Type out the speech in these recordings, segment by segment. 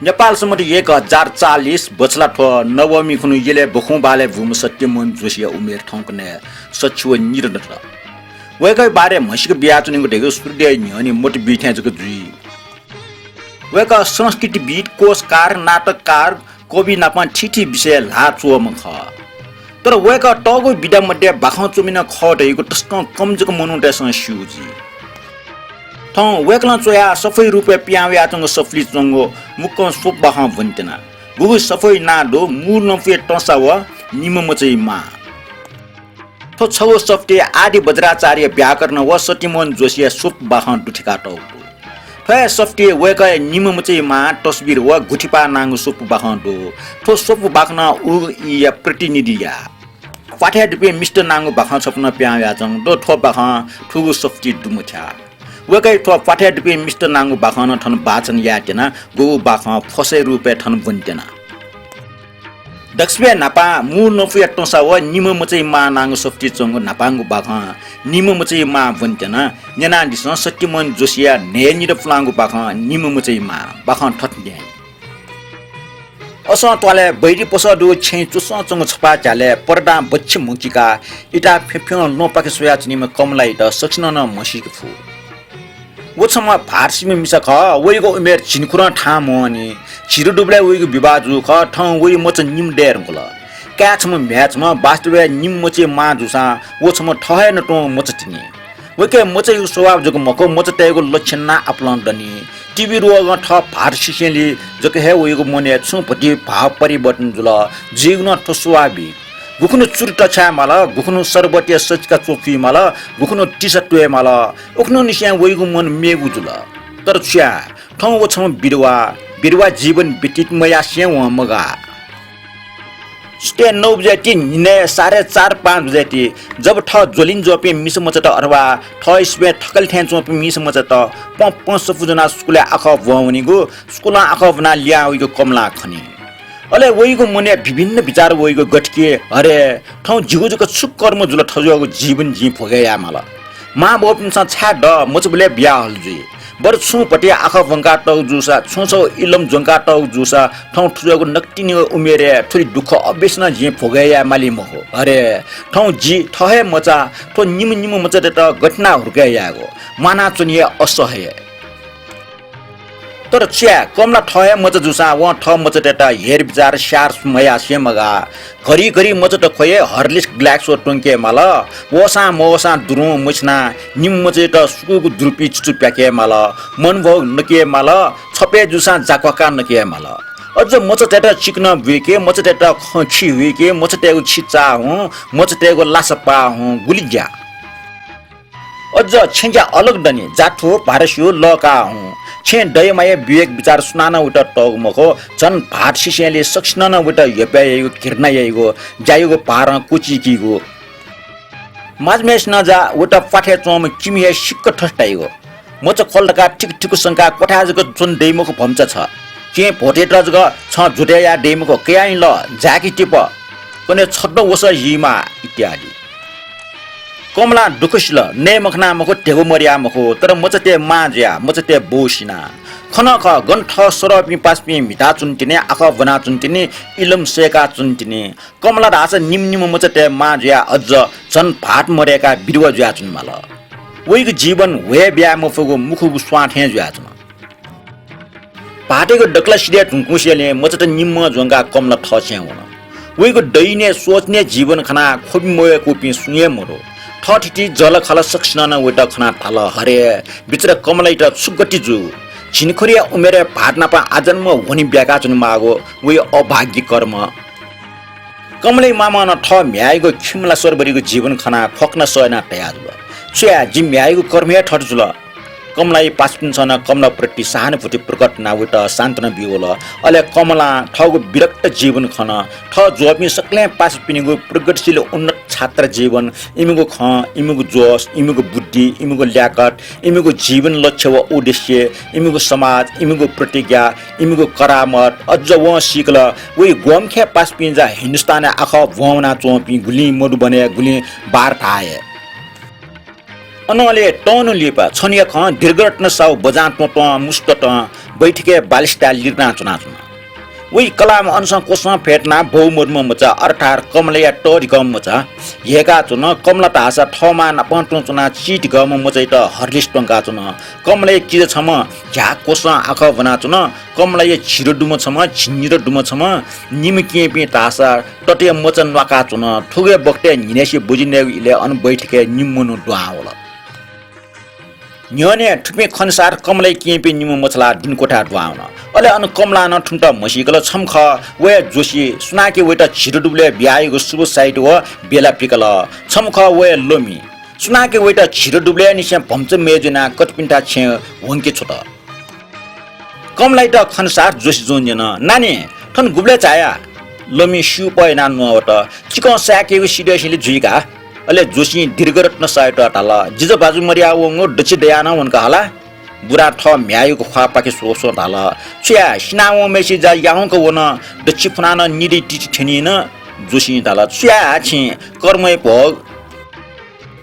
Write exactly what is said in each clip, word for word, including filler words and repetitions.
नेपाल सम्बत एक हजार चालिस बछलाथ्व नवमी खुन्हु यलय् बखुंबहालय् बूम्ह सत्यमोहन जोशीया उमेर थौंकन्हय् सच्छि व निदँ दत। वय्कःया बारे म्हसीके बियाच्वनेगु धइगु श्रोताया न्ह्यःने मत बी थें जक जुइ। वय्कः संस्कृतिविद्, कोशकार, नाटककार, कवि नापं थीथी विषयय् ल्हाः च्वःम्ह खः। तर वय्कः तःगु विधा मध्ये बाखं च्वमि नं खः धइगु तसकं कम जक मनूतय्सं स्यू जुइ। थौं वय्कलं च्वयाः सफूया रूपय् पिहां वयाच्वंगु सफुली च्वंगु मुक्कं स्वपु बाखं ब्वनेत्यना। गुगु सफूया नां दु मूल नपुया तंसा व निम्ह मचाया मां। थ्व छगू सफुतिइ आदि वज्राचार्य व्याकरण व सत्यमोहन जोशीया स्वपु बाखं दुथ्याकातःगु दु। थ्व हे सफुतिइ वय्कःया निम्ह मचाया मां तस्वीर व गुथिपाः नांगु स्वपु बाखं दु। थ्व स्वपु बाखनं उगु ईया प्रतिनिधि याः। प्वाथय् दुपिं मिस्त नांगु बाखं छपु नं पिहां वयाच्वंगु दु। थ्व बाखं थुगु सफुतिइ दुमथ्याः। वय्कःया थ्व प्वाथय् दुपिं मिस्त नांगु बाखं नं थन वाचन यायेत्यना। गुगु बाखं फसय् रूपय् थन ब्वनेत्यना। दक्वसिबय् न्हापां मूल नपुया तंसा व निम्ह मचाया मां नांगु सफुतिइ च्वंगु न्हापांगु बाखं निम्ह मचाया मां ब्वनेत्यना। न्यनादिसँ सत्यमोहन जोशीया न्हय्निदँ पुलांगु बाखं निम्ह मचाया मां। बाखं थथे न्ह्याइ। असं त्वालय् बैरी पसः दुगु छेँय् च्वसं च्वंगु छपाः झ्यालय् परदां बच्छि म्हुकिकाः इताः फ्यँफ्यं ल्वहंपाखे स्वयाच्वनीम्ह कमलायात सकसिनं नं म्हसीके फु। व छम्ह भाःत सिम्ह मिसा खः। वइगु उमेर झिंखुदँ थाहां मवनी। झिदँ दुबलय् वइगु विवाह जूगु खः। थौं वइ मचा निम्ह दये धुंकल। काय् छम्ह म्ह्याय् छम्ह, वास्तवय् निम्ह मचाया मां जूसां व छम्ह थः हे नतुं मचा तिनि। वइके मचायागु स्वभाव जक मखु, मचातय्गु लक्षण नं आपालं दनि। टीबी रोगं थः भाःत सिसेंलि जक हे वइगु मनय् छुं भति भाव परिवर्तन जुल। जिगु नं थ्व स्वाभाविक। गुखुन्हु चुरि तछ्याये माल, गुखुन्हु शरबतया सचिका च्वपुइ माल, गुखुन्हु तिसा त्वये माल। उखुन्हुनिसें वइगु मन मेगु जुल। तर छु याये, थौं व छम्ह विधवा, विधवा जीवन व्यतीत मयासें वं मगाः। सुथय् नौ बजे ति न्हिनय् साढे चार पाँच बजे ति जब थः ज्वलिं ज्वःपिं मिसा मचात अथवा थः इस्पय् थकलि थें च्वंपिं मिसा मचात पँ पँ सफू ज्वनाः स्कुलय् आखः ब्वं वनीगु, स्कुलं आखः ब्वनाः लिहां वइगु कमलां खनी। अले वइगु मनय् विभिन्न विचार वइगु गथिके, हरे, थौं जिगु जक छु कर्म जुल थज्याःगु जीवन जिं भोगे याये माल। मां बौपिन्सं छाय् द मचाबलय् बियाहल जुइ। बरु छुं भति आखः ब्वंकातःगु जूसा, छुं छगू इलम ज्वंकातःगु जूसा, थौं थुज्याःगु नकतिनि उमेरय् थुलि दुःख अवश्य नं जिं भोगे याये माली मखु। अरे, थौं जि थः हे मचा, थ्व निम्ह निम्ह मचातय्त गथे यानाः हुर्के यायेगु, म्वानाच्वने हे असह्य। तर छु याये, कमला थः हे मचा जूसां वं थः मचातय्त हेरविचार स्याहार मयासें मगाः। घरि घरि मचात ख्वये, हर्लिक्स ग्लाक्सो त्वंके माल। वःसां मवःसां दुरुं मछिनाः निम्ह मचायात सुकुगु दुरुपिं चिचु प्याके माल। मनभोग नके माल। छपय् जूसां जाक्वाका नके माल। अझ मचातय्त चिकनं बुइके, मचातय्त खँ खिहुइके, मचातय्गु खि चाः हुँ, मचातय्गु लासा पाः हुँ, गुलि ज्या। अझ छेँज्या अलग दनि, जाथु, भारस्यु, लःकाः हुँ। छेँ दयेमाया विवेक विचार सुनानं वइत तःगु मखु, झन भाःत सिसेंलि सकसिनं नं वइत हेपय् याइगु, घृणा याइगु, ज्याइगु भारं क्वचिकीगु। माझ्म्हेसिनं जा वइत प्वाथय् च्वंम्ह किमि हे सिक्क थथे धाइगु, मचा ख्वल धकाः थिकु थिकु संकाः क्वथाय् जक च्वने दइ मखु भम्चा छ। केहेँ भोतय्त जक छं जुतय् याये दइ मखु, कयाहिं ल, जाय्‌कि तिप, कन्हय् छद्म वसः हीमा इत्यादि। कमलां दुःख सिल, नये मखना मखु, ध्यबा मदया मखु, तर मचातय् मां जुयाः, मचातय् बौ सिनाः। खन खः, गन थः सरःपिं पासापिं म्हिताच्वने तिनि, आखः ब्वनाच्वने तिनि, इलम सय्‌काच्वने तिनि। कमला धाःसा निम्ह निम्ह मचातय् मां जुयाः अझ झन भाःत मदय्‌काः विधवा जुयाच्वने माल। वइगु जीवन ह्वये ब्याये मफुगु मुखुगु स्वां थें जुयाच्वन। भाःतयागु दकलय् सिधये धुंकूसेंलि मचात निम्हं ज्वंकाः कमला थःछेँय् वन। वइगु दय्‌ने स्वःछिने जीवन खनाः ख्वबि मवय्‌कूपिं सुं हे मदु। थःथिति जःलाखःला सकसिनं नं वइत खनाः धाल, हरे, बिचारा कमलायात छु गति जू? झिंखुदँया उमेरय् भाःत नाप आजन्म ह्वने ब्याकाच्वने माःगु वइ अभाग्य कर्म। कमलाया मामं नं थः म्ह्याय्‌यागु खिमला सरबरीगु जीवन खनाः ख्वखना सः यानाः धयाजुल, छु याये, जि म्ह्याय्‌यागु कर्म हे थथे जुल। कमलाया पासापिन्सं नं कमलाप्रति सहानुभूति प्रकट यानाः वइत सान्त्वना बियावल। अले कमलां थःगु विरक्त जीवन खन। थः ज्वःपिं सकलें पासापिनिगु प्रगतिशील उन्नत छात्र जीवन, इमिगु खँ, इमिगु जोश, इमिगु बुद्धि, इमिगु ल्याकत, इमिगु जीवन लक्ष्य व उद्देश्य, इमिगु समाज, इमिगु प्रतिज्ञा, इमिगु करामत, अझ वं सीकल, वइ ग्वम्खे पासापिं जा हिन्दुस्तानय् आखः ब्वं वनाच्वंपिं गुलिं मधुबनय्, गुलिं वार्धाय्। अनंलि तःन्हु लिपा छन्हुया खँ दीर्घरत्न साहु बजां त्वँत्वं मुसुततं बैठकय् बालिस्ता लिरना च्वनाच्वन। वइ कलाःम्ह अनसं क्वसं फ्यतुनाः बौ मदुम्ह मचा अर्थात् कमलाया तःधिकःम्ह मचा ह्यय्काच्वन। कमला धाःसा थःमां नाप तुं च्वनाः चिधिकःम्ह मचायात हर्लिस त्वंकाच्वन। कमलाया किजा छम्ह झ्याः क्वसं आखः ब्वनाच्वन। कमलाया झिरो दुम्ह छम्ह, झिंनिरो दुम्ह छम्ह, निम्ह केहेँपिं धाःसा ततया मचा न्वाकाच्वन। थुगु हे बखतय् न्हिनय्‌से बुजिनय्‌गु इलय् अन बैठकय् निम्ह मनू दुहां वल। न्ह्यःने थुपिं खनसार कमलाया केहेँपिं निम्ह मछालाः दिनक्वथाय् दुहां वन। अले अन कमलां नं थुमित म्हसीकल। छम्ह खः व हे जोशी, सुनाके वइत झिरो दुबलय् बियाः याइगु शुभ साइत व बेला पिकल। छम्ह खः व हे लमि, सुनाके वइत झिरो दुबलय् निसें भम्चा मय्जु यानाः कतःपिन्थाय् छेँय् ह्वंके छ्वत। कमलायात खनसार जोशीजुं न्यन, नानी, थन गुबलय् झाया? लमिं स्यूपः यानाः न्ववात। चिकं साय्‌केगु सिधय्‌सेंलि जुइ का। अले जोशीं दीर्घरत्न साहुयात धाल, जिजु भाजु मदयावंगु दच्छि दयाः नं वन का हला। बुरां थः म्ह्याय्‌यागु ख्वाःपाखे स्वः स्वं धाल, छु याये, सिनावंम्हय्‌सिया ज्या याउँक वन, दच्छि फुनाः नं निदँ तिथि थ्यनी न। जोशीं धाल, छु याये, छिं कर्मया भोग।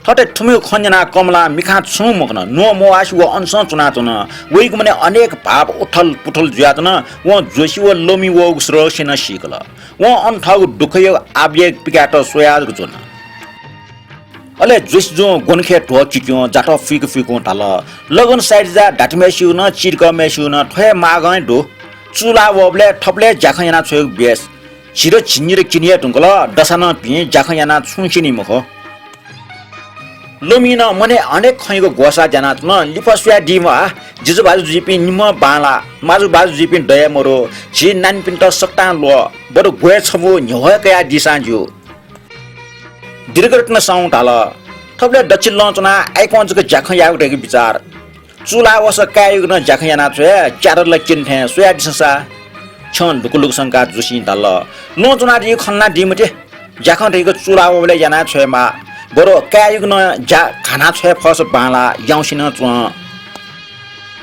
थथे थुमिगु खँ न्यनाः कमलां मिखां छुं मखन, न्वं मवासे व अनसं च्वनाच्वन। वइगु मनय् अनेक भाव उथल पुथल जुयाच्वन। वं जोशी व लमि वःगु रहस्य नं सीकल। वं अन थःगु दुःखया आवेग पिकायेत स्वयाः जक च्वन। अले जोशीजुं ग्वन्हखय् ध्वः किक्यं जातः फुइक फुइकं धाल, लगन साइत जा, धात्थेंम्हय्‌सिगु नं, चिधिकःम्हय्‌सिगु नं थ्व हे मागं हे दु। चूलाः वःबलय् थःबलय् ज्याखँ यानाछ्वयेगु बेस। झिरो झिंनिदँ किने हे धुंकल, दसा नं भिं, ज्याखँ यानाः छुं स्यनी मखु। लमिं नं मनय् अनेक खँयागु ग्वसाः ज्यानाच्वन। लिफः स्वयादीम्ह आ, जिजु भाजु जुइपिं निम्हं बांलाः, माजु बाजु जुइपिं दये मरु। झी नानीपिन्त सकतां ल्वः, बरु ग्वय् छपु न्ह्यवः कयादीसां ज्यू। दीर्घरत्न साहुं धाल, थुबलय् दच्छि लँ च्वनाः आइकं जक ज्याखँ यायेगु धइगु बिचार। चूलाः वःसा काय्‌यागु नं ज्याखँ यानाछ्वये, च्यादर ला क्यने थें, स्वयादिसँ सा। छ्यं लुकुलुकु संकाः जोशीं धाल, लँ च्वनादीगु खँ ल्हानादी मते। ज्याखँ धइगु चूलाः वःबलय् यानाछ्वयेमाः, बरु काय्‌यागु नं ज्या घानाछ्वये फःसा बांलाः, याउँसे नं च्वं।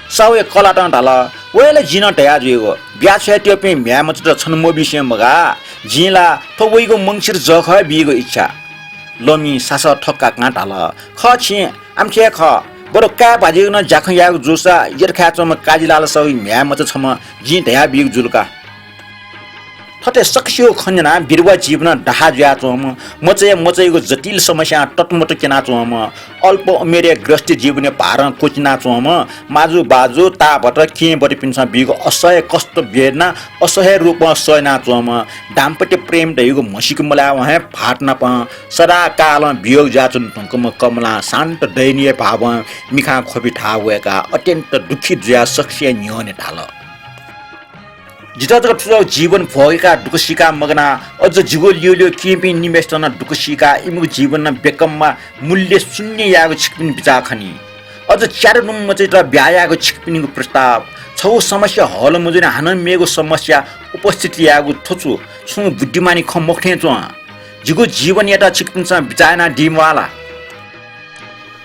साहुया कलातं धाल, व हे ला जिं नं धयाजुइगु, बियाछ्वयातःपिं म्ह्याय्‌मचात छन्हु मब्यूसें मगाः। जिं ला थ्व वइगु मंसिर जःखः हे बीगु इच्छा। लमिं सासः थकाकां धाल, खः, छिं आमथे हे खः, बरु काय् भाजुयागु नं ज्याखँ यायेगु जूसा यर्खाय् च्वंम्ह काजीलाल साहुया म्ह्याय्‌मचा छम्ह जिं धयाबीगु जुल का। थथे सकसिगु खँ न्यनाः बिरुवा जीवनं डाहा जुयाच्वंम्ह, मचाया मचायागु जटिल समस्यां ततमत क्यनाच्वंम्ह, अल्प उमेरय् गृहस्थ जीवनया भारं क्वचिनाच्वंम्ह, माजु बाजु, ताःबत, केहेँबतपिन्सं बीगु असह्य कष्ट वेदना असह्य रूपं सयनाच्वंम्ह, दाम्पत्य प्रेम धइगु म्हसीके मलायेवं हे भाःत नाप सदाकालं वियोग जुयाच्वने धुंकूम्ह कमलां शान्त दयनीय भावं मिखां ख्वपि थाः वय्काः अत्यन्त दुःखित जुयाः सकसिया न्ह्यःने धाल, जितः जक थुगु जीवन भोगय्काः दुःख सीकाः मगानाः अझ जिगु ल्यूल्यू केहेँपिं निम्हय्सित नं दुःख सीकाः इमिगु जीवन नं बेकम्मा मूल्य शून्य यायेगु छिकपिनि बिचाः खनी। अझ च्यादँ दुम्ह मचायात ब्याहा यायेगु छिकपिनिगु प्रस्ताव। छगू समस्या हल मजुनि हानं मेगु समस्या उपस्थित यायेगु थ्व छु छुं बुद्धिमानी खँ मखु थें च्वं। जिगु जीवनयात छिकपिन्सं बिचाः यानादीम्वाः ला?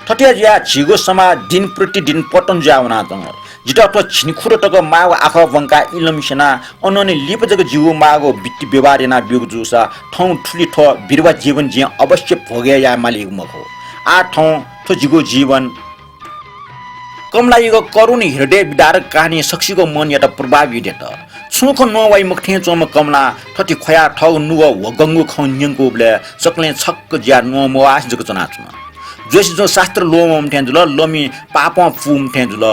थथे जुयाः झीगु समाज दिन प्रतिदिन पतन जुयाः वनाच्वंगु। जितः थ्व झिंखुदँ तक माःगु आखः ब्वंकाः इलम स्यनाः अनंलि लिपा जक जिगु माःगु बित्ति व्यवहार यानाब्यूगु जूसा थौं थुलि थ्व बिरुवा जीवन जिं अवश्य भोगय् याये मालीगु मखु। आः थौं थ्व जिगु जीवन। कमलायागु करुण हृदय विदारक कहानीं सकसिगु मनयात प्रभावित यात। छुं खँ न्ववाइ मखु थें च्वंम्ह कमलां थथे ख्वयाः थःगु नुगः ह्वगंगु खँ न्यंकूबलय् सकलें छक्क जुयाः न्वं मवासे जक च्वनाच्वन। जोशीजुं शास्त्र ल्वःमंम्ह थें जुल, लमिं पापं पूम्ह थें जुल।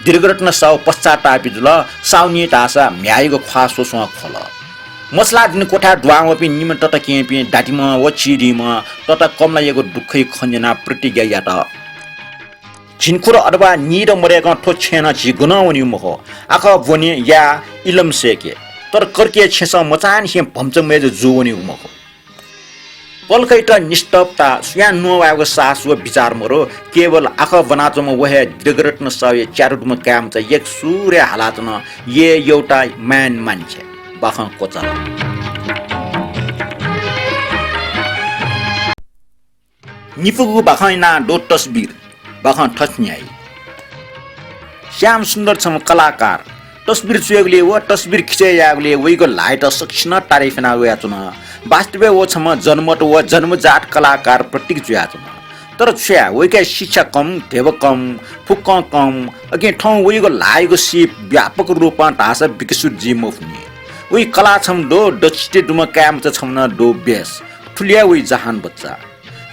दीर्घरत्न साहु पश्चातापी जुल, साहुनी धाःसा म्ह्याय्‌यागु ख्वाः स्वस्वं ख्वल। मछालाः दिं क्वथाय् दुहां वःपिं निम्ह तता केहेँपिं दातिम्ह व चिधीम्ह तता कमलायागु दुःखया खँ न्यनाः प्रतिज्ञा यात। झिंखुदँ अथवा निदँ मदय्कं थ्व छेँनं झी गनं वनीगु मखु। आखः ब्वने, याये, इलम सय्के। तर कर्कीया छेँसं मचांनिसें भम्चा मय्जु जू वनीगु मखु। पलखयात निष्ठुरता, सुयां न्ववायेगु साहस व बिचाः मरु। केवल आखः ब्वनाच्वंम्ह व हे दीर्घरत्न साहुया च्यादँ दुम्ह काय्‌मचा एकसुरय् हालाच्वन, ये एउटा म्यान मान्छे। बाखं क्वचाल। निपुगु बाखं यानाः दु तस्बिर। बाखं थथे न्ह्याइ। श्याम सुन्दर छम्ह कलाकार। तस्बिर च्वयेगुलिइ व तस्बिर खिचय् यायेगुलिइ वइगु ल्हाइत सकसिनं तारिफ याना वयाच्वन। वास्तवय् व छम्ह जन्मत व जन्मजात कलाकार प्रतीक जुयाच्वन। तर छु याये, वइके शिक्षा कम, ध्यबा कम, फुक्कं कम, अकिं थौं वइगु ल्हाःयागु सीप व्यापक रूपं धाःसा विकसित जुइ मफुनि। वइ कलाः छम्ह दु, दच्छि चिट्टि दुम्ह काय् मचा छम्ह नं दु बेस। थुलि हे वइ जहान बच्चा।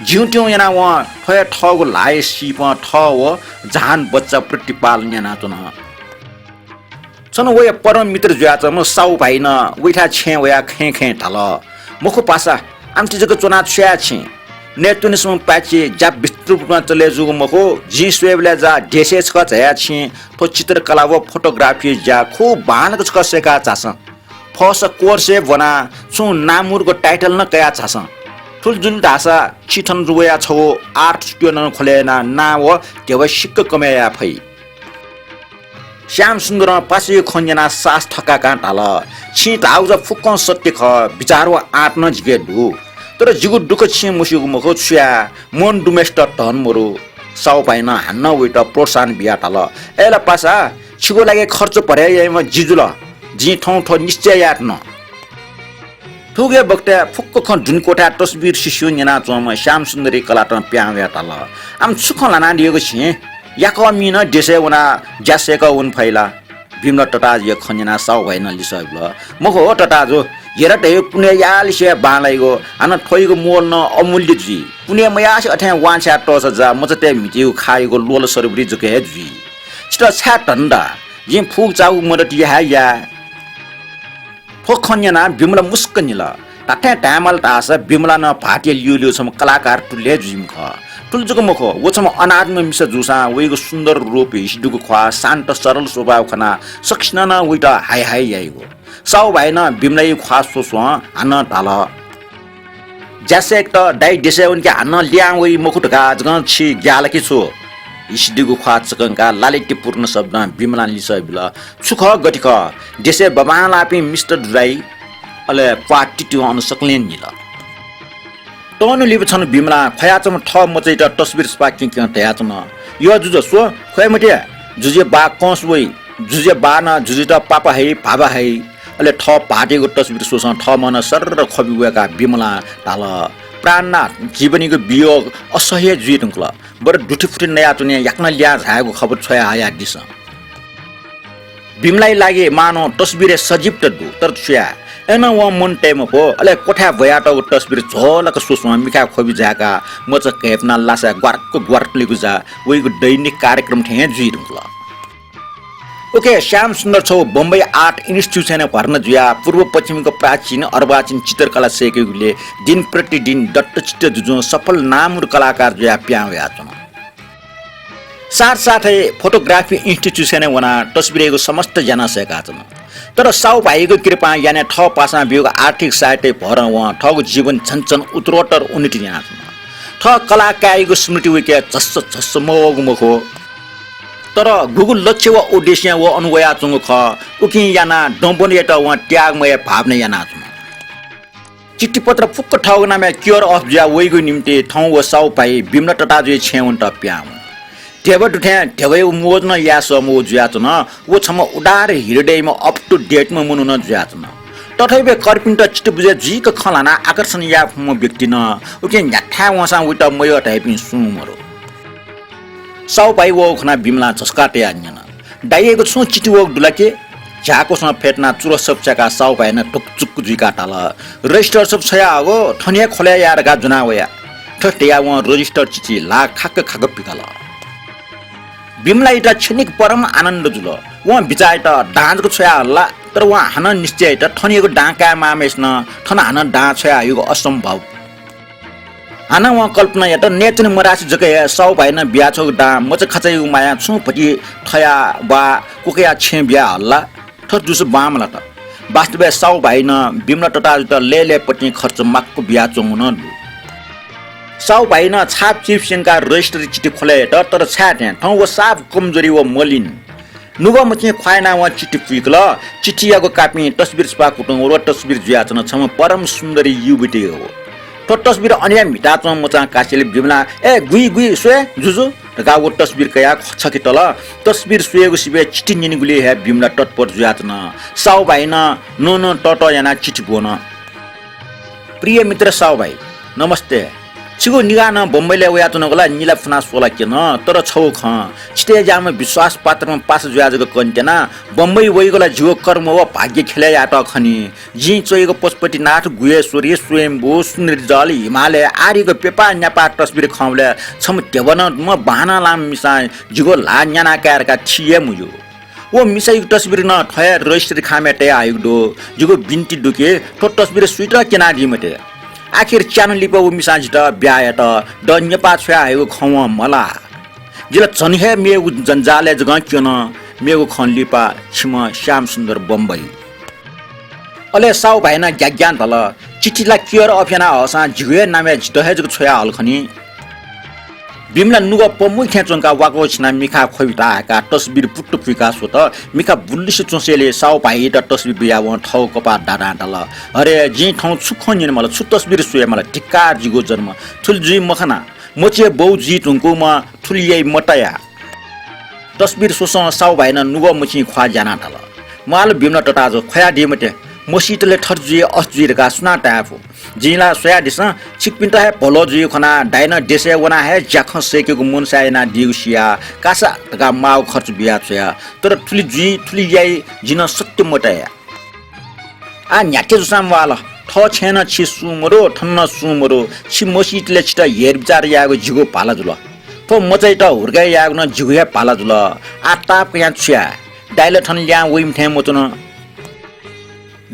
ज्यूँ त्यूँ यानाः वं थ्व हे थःगु ल्हाःया सीपं थः व जहान बच्चा प्रतिपालन यानाच्वन। छन्हु वया परम मित्र जुयाच्वंम्ह साहु भाइनं वइथाय् छेँय् वयाः खँय् खँय् धाल, "मखु पासा, आमथि जक च्वनाः छु याये छिं? नयेत्वनेसं पाय्छि ज्या विस्तृत रूपं चले जूगु मखु, जिं स्वयेबलय् जा देशय् छकः झायाः छिं थ्व चित्रकला व photography ज्या खु बांलाक छकः सय्काः झासँ। फःसा course हे ब्वनाः छुं नामूर्गु title नं कयाः झासँ। थुलि जुल धाःसा छि थन वयाः छगू art studio नं खोले यानाः नां व ध्यबा सिक्क कमय् याये फइ।" श्यामसुन्दरं पासाया खँ न्यनाः सास थकाकां धाल, "छिं धाःगु जा फुक्कं सत्य खः, विचार व आँट नं जिके दु। तर जिगु दुःख छिं मस्यूगु मखु, छु याये, मन दुम्हेसित धन मरु।" साहु भाइनं हानं वइत प्रोत्साहन बियाः धाल, "अय्‌ला पासा, छिगु लागि खर्च भरे याइम्ह जि जुल, जिं थौं थ्व निश्चय याये धुन।" थुगु हे बखतय् फुक्क खँ दुने क्वथाय् तस्बिर सिस्यू न्यनाच्वंम्ह श्यामसुन्दरया कलातं पिहां वयाः धाल, "आम छु खँ ल्हानादीगु छिं? याकःमि नं देशय् वनाः ज्या सय्कः वने फइ ला?" बिमला तताजुया खँ न्यनाः साहु भाइनं लिसः बिल, "मखु हो तताजु, हेरा धयागु पुण्य याःलिसे बांलाइगु, हानं थ्वयागु मोल नं अमूल्य जुइ। पुण्य मयासें अथें वांछ्वया तःसा जा मचातय् म्हितीगु खाःयागु ल्वःलसरबरी जक हे जुइ। छितः छाय् धन्दा? जिं फुगु चाःगु मदत याये हे याये।" थ्व खँ न्यनाः बिमला मुस्क निल। धात्थें धायेमाल धाःसा बिमला नं भाःतया ल्यूल्यू छम्ह कलाकार तुल्य हे जुइम्ह खः। थुलि जक मखु, व छम्ह अनाथम्ह मिसा जूसां वयागु सुन्दर रूप, हिसि दुगु ख्वाः, शान्त सरल स्वभाव खनाः सकसिनं नं वइत हाय हाय याइगु। साहु भाइनं बिमलाया ख्वाः स्वस्वं हानं धाल, "ज्या सय्केत दाइ देशय् वंके हानं लिहां वइ मखु धकाः जकं छि ग्याः ला कि छु?" हिसि दुगु ख्वाः चकंकाः लालित्यपूर्ण शब्दं बिमलां लिसः बिल, "छु खः, गथे खः? देशय् बांबांलाःपिं मिस्टर जुजु दाइ, अले प्वाः तितिवं अन सकलें निल।" तःन्हु लिपा छन्हु बिमलां ख्वयाच्वंम्ह थः मचायात तस्बिर सफा क्यं क्यं धयाच्वन, "यः जुजु, स्व, ख्वये मते, जुजुया बाः कंस वइ, जुजुया बाःनं जुजुयात पापा हइ, भाबा हइ।" अले थः भाःतयागु तस्बिर स्वस्वं थःम्हं नं सर्र ख्वबि वय्काः बिमलां धाल, "प्राणनाथ, जीवनयागु वियोग असह्य जुइ धुंकल। बरु दुथुफुथु नयाच्वने, याकनं लिहां झायेगु खबर छ्वया हयादिसँ।" बिमलाया लागि मानौं तस्बिरय् सजीवता दु, तर छु याये? अय्नं वं मन तये मफु। अले क्वथाय् ब्वयातःगु तस्बिर झ्वलक स्वस्वं मिखाय् ख्वबि जाय्काः मचा घय्पुनाः लासाय् ग्वार्क ग्वार्क लिगु जा वइगु दैनिक कार्यक्रम थें हे जुइ धुंकल। उखे श्यामसुन्दर छगू बम्बई आर्ट इन्स्टिट्युसनय् भर्ना जुयाः पूर्व पश्चिमयागु प्राचीन अर्वाचीन चित्रकला सय्केगुलिइ दिन प्रतिदिन दत्तचित्त जुजुं सफल नामूर कलाकार जुयाः पिहां वयाच्वन। साथसाथै फोटोग्राफी इन्स्टिट्युसनय् वनाः तस्बिरयागु समस्त ज्या नं सय्काच्वन। तर साहु भाइयागु कृपां यानय् थः पासां ब्यूगु आर्थिक सहायताया भरं वं थःगु जीवन झन झन उत्तरोत्तर उन्नति यानाच्वन। थः कलाः काय्‌यागु स्मृति वइके झस्स झस्स मवःगु मखु। तर गुगु लक्ष्य व उद्देश्यं व अन वयाच्वंगु खः, उकिं यानाः दँबुलियात वं त्याग मयाये भावना यानाच्वन। चिठीपत्र फुक्क थःगु नामय् clear off जुया वइगु निंतिं थौं व साहु भाइ बिमला तताजुया छेँय् वनेत पिहां वन। ध्यबा दुथें ध्यबायागु मोज नं याये सःम्ह व जुयाच्वन। व छम्ह उदार हृदयम्ह up to date म्ह मनू नं जुयाच्वन। तथापि कर्पिन्त चित्त बुझे जुइक खँ ल्हानाः आकर्षण याये फुम्ह व्यक्ति नं उकिं न्ह्याथाय् वंसां वइत मयः धाइपिं सुं मरु। साहु भाइ वःगु खनाः बिमलां झसुकाः तयाः न्यन। दाइयागु छुं चिठी वःगु दु ला कि? झ्याः क्वसं फ्यतुनाः चुरस्सप छ्याकाः साहु भाइनं धुकचुक जुइकाः धाल, रजिस्टर सब छ्वयाहःगु, थन हे खोले याये धकाः ज्वना वया। थथे धयाः वं रजिस्टर चिठी ल्हाः खाक्क खाक्क पिकाल। बिमलायात छ्यनिक परम आनन्द जुल। वं बिचाः यात दां जक छ्वयाहल ला, तर वं हानं निश्चय यात थनयागु दां काये माःम्हय्‌सिनं थन हानं दां छ्वयाहःगु असम्भव। हानं वं कल्पना यात, नयेत्वने मधासे जक हे साहु भाइनं बियाछ्वःगु दां मचाखाचायागु मायां छुं भति थया वा कुकया छेँ बियाहल ला? थथे दुसा बांमलात। वास्तवय् साहु भाइनं बिमला तताजुयात लय्‌लय्‌पतिं खर्च माक्व बियाच्वंगु नं दु। साहु भाइनं छापचिप स्यंकाः रजिस्टरय् चिठी खोले यात, तर छाय् थें थौं व साफ कमजोरी व मलिन। नुगः मछिं ख्वाः यानाः वं चिठी पुइकल। चिठीयागु कापिं तस्बिर सफा कुतुं व तस्बिर जुयाच्वन छम्ह परम सुन्दरी युवतीयागु। थ्व तस्बिर अनया म्हिताच्वंम्ह मचां कासेलय् बिमलां, "ए गुइ गुइ, स्वये जुजु" धकाः व तस्बिर कयाः छखे तल। तस्बिर स्वयेगु सिबय् चिठी न्यनेगुलिइ हे बिमला तत्पर जुयाच्वन। साहु भाइनं नं नं तःतः यानाः चिठी ब्वन। प्रिय मित्र साहु भाइ, नमस्ते। छिगु निगाः नं बम्बईलय् वयाच्वनागु ला निला फुना स्वला क्यन, तर छगू खँ, छितय् ज्याःम्ह विश्वासपात्रम्ह पासा जुया जक कन्त्याना बम्बई वइगु ला जिगु कर्म व भाग्य खेलय् यात खनी। जिं च्वइगु पशुपतिनाथ, गुह्येश्वरी, स्वयम्भू, सुन्दरीजल, हिमालय आदिगु प्यपा न्यापा तस्बिर खंबलय् छम्ह ध्यबा नं दुम्ह बांलाःम्ह मिसां जिगु ल्हाः न्याना काये धकाः थी हे मजू। व मिसायागु तस्बिर नं थ्व हे रजिस्ट्री खामय् तयाहयागु दु। जिगु बिन्ति दु कि थ्व तस्बिर सुइत क्यनादी मते। आखिर च्यान्हु लिपा व मिसां जितः ब्याहा यात। द न्यपा छ्वयाहयागु खँ वं मल्हाः। जि ला झन हे मेगु जंजालय् जकं क्यन। मेगु खँ लिपा छिम्ह श्यामसुन्दर बम्बई। अले साहु भाइनं ग्याग्यां धाल, चिठी ला care of याना हःसां जिगु हे नामय् जितः हे जक छ्वया हल खनी। बिमला नुगः पमुइ थें च्वंकाः वाकः छिनाः मिखा ख्वबिता हाय्काः तस्बिर पुट्टु पुइकाः स्वत। मिखा बुल्लिसे च्वंसेंलि साहु भाइयात तस्बिर बियाः वं थःगु कपाः दादां धाल, अरे, जिं थौं छु खँ न्यने माल, छु तस्बिर स्वये माल, धिक्कार जिगु जन्म। थुलि जुइ मखना, मचिया बौ जुइ धुंकूम्ह थुलि याइ मतया। तस्बिर स्वसं साहु भाइनं नुगः मछिं ख्वाः ज्यानाः धाल, म्वाल बिमला तताजु, ख्वयादी मते। मसीतले थथे जुइ, अथे जुइ धकाः सुनां ताये फु। जिं ला स्वयादिसँ, छिकपिन्त हे भलो जुइ खनाः दाइनं देशय् वनाः हे ज्याखँ सय्केगु मनसाय यानादीगु सियाः कासा धकाः माःगु खर्च बिया छ्वया। तर थुलि जुइ, थुलि याइ, जिं नं सत्य मतया। आः न्ह्याथे जूसां म्वाल, थः छेँय् नं छि सुं मदु, थन नं सुं मदु। छि मसीतले छितः हेरबिचार यायेगु जिगु भाला जुल। थ्व मचाइत हुर्काय् यायेगु नं जिगु हे भाला जुल। आः ताप कयां छु याये? दाइ ला थन ल्याहां वइम्ह थें मच्वन।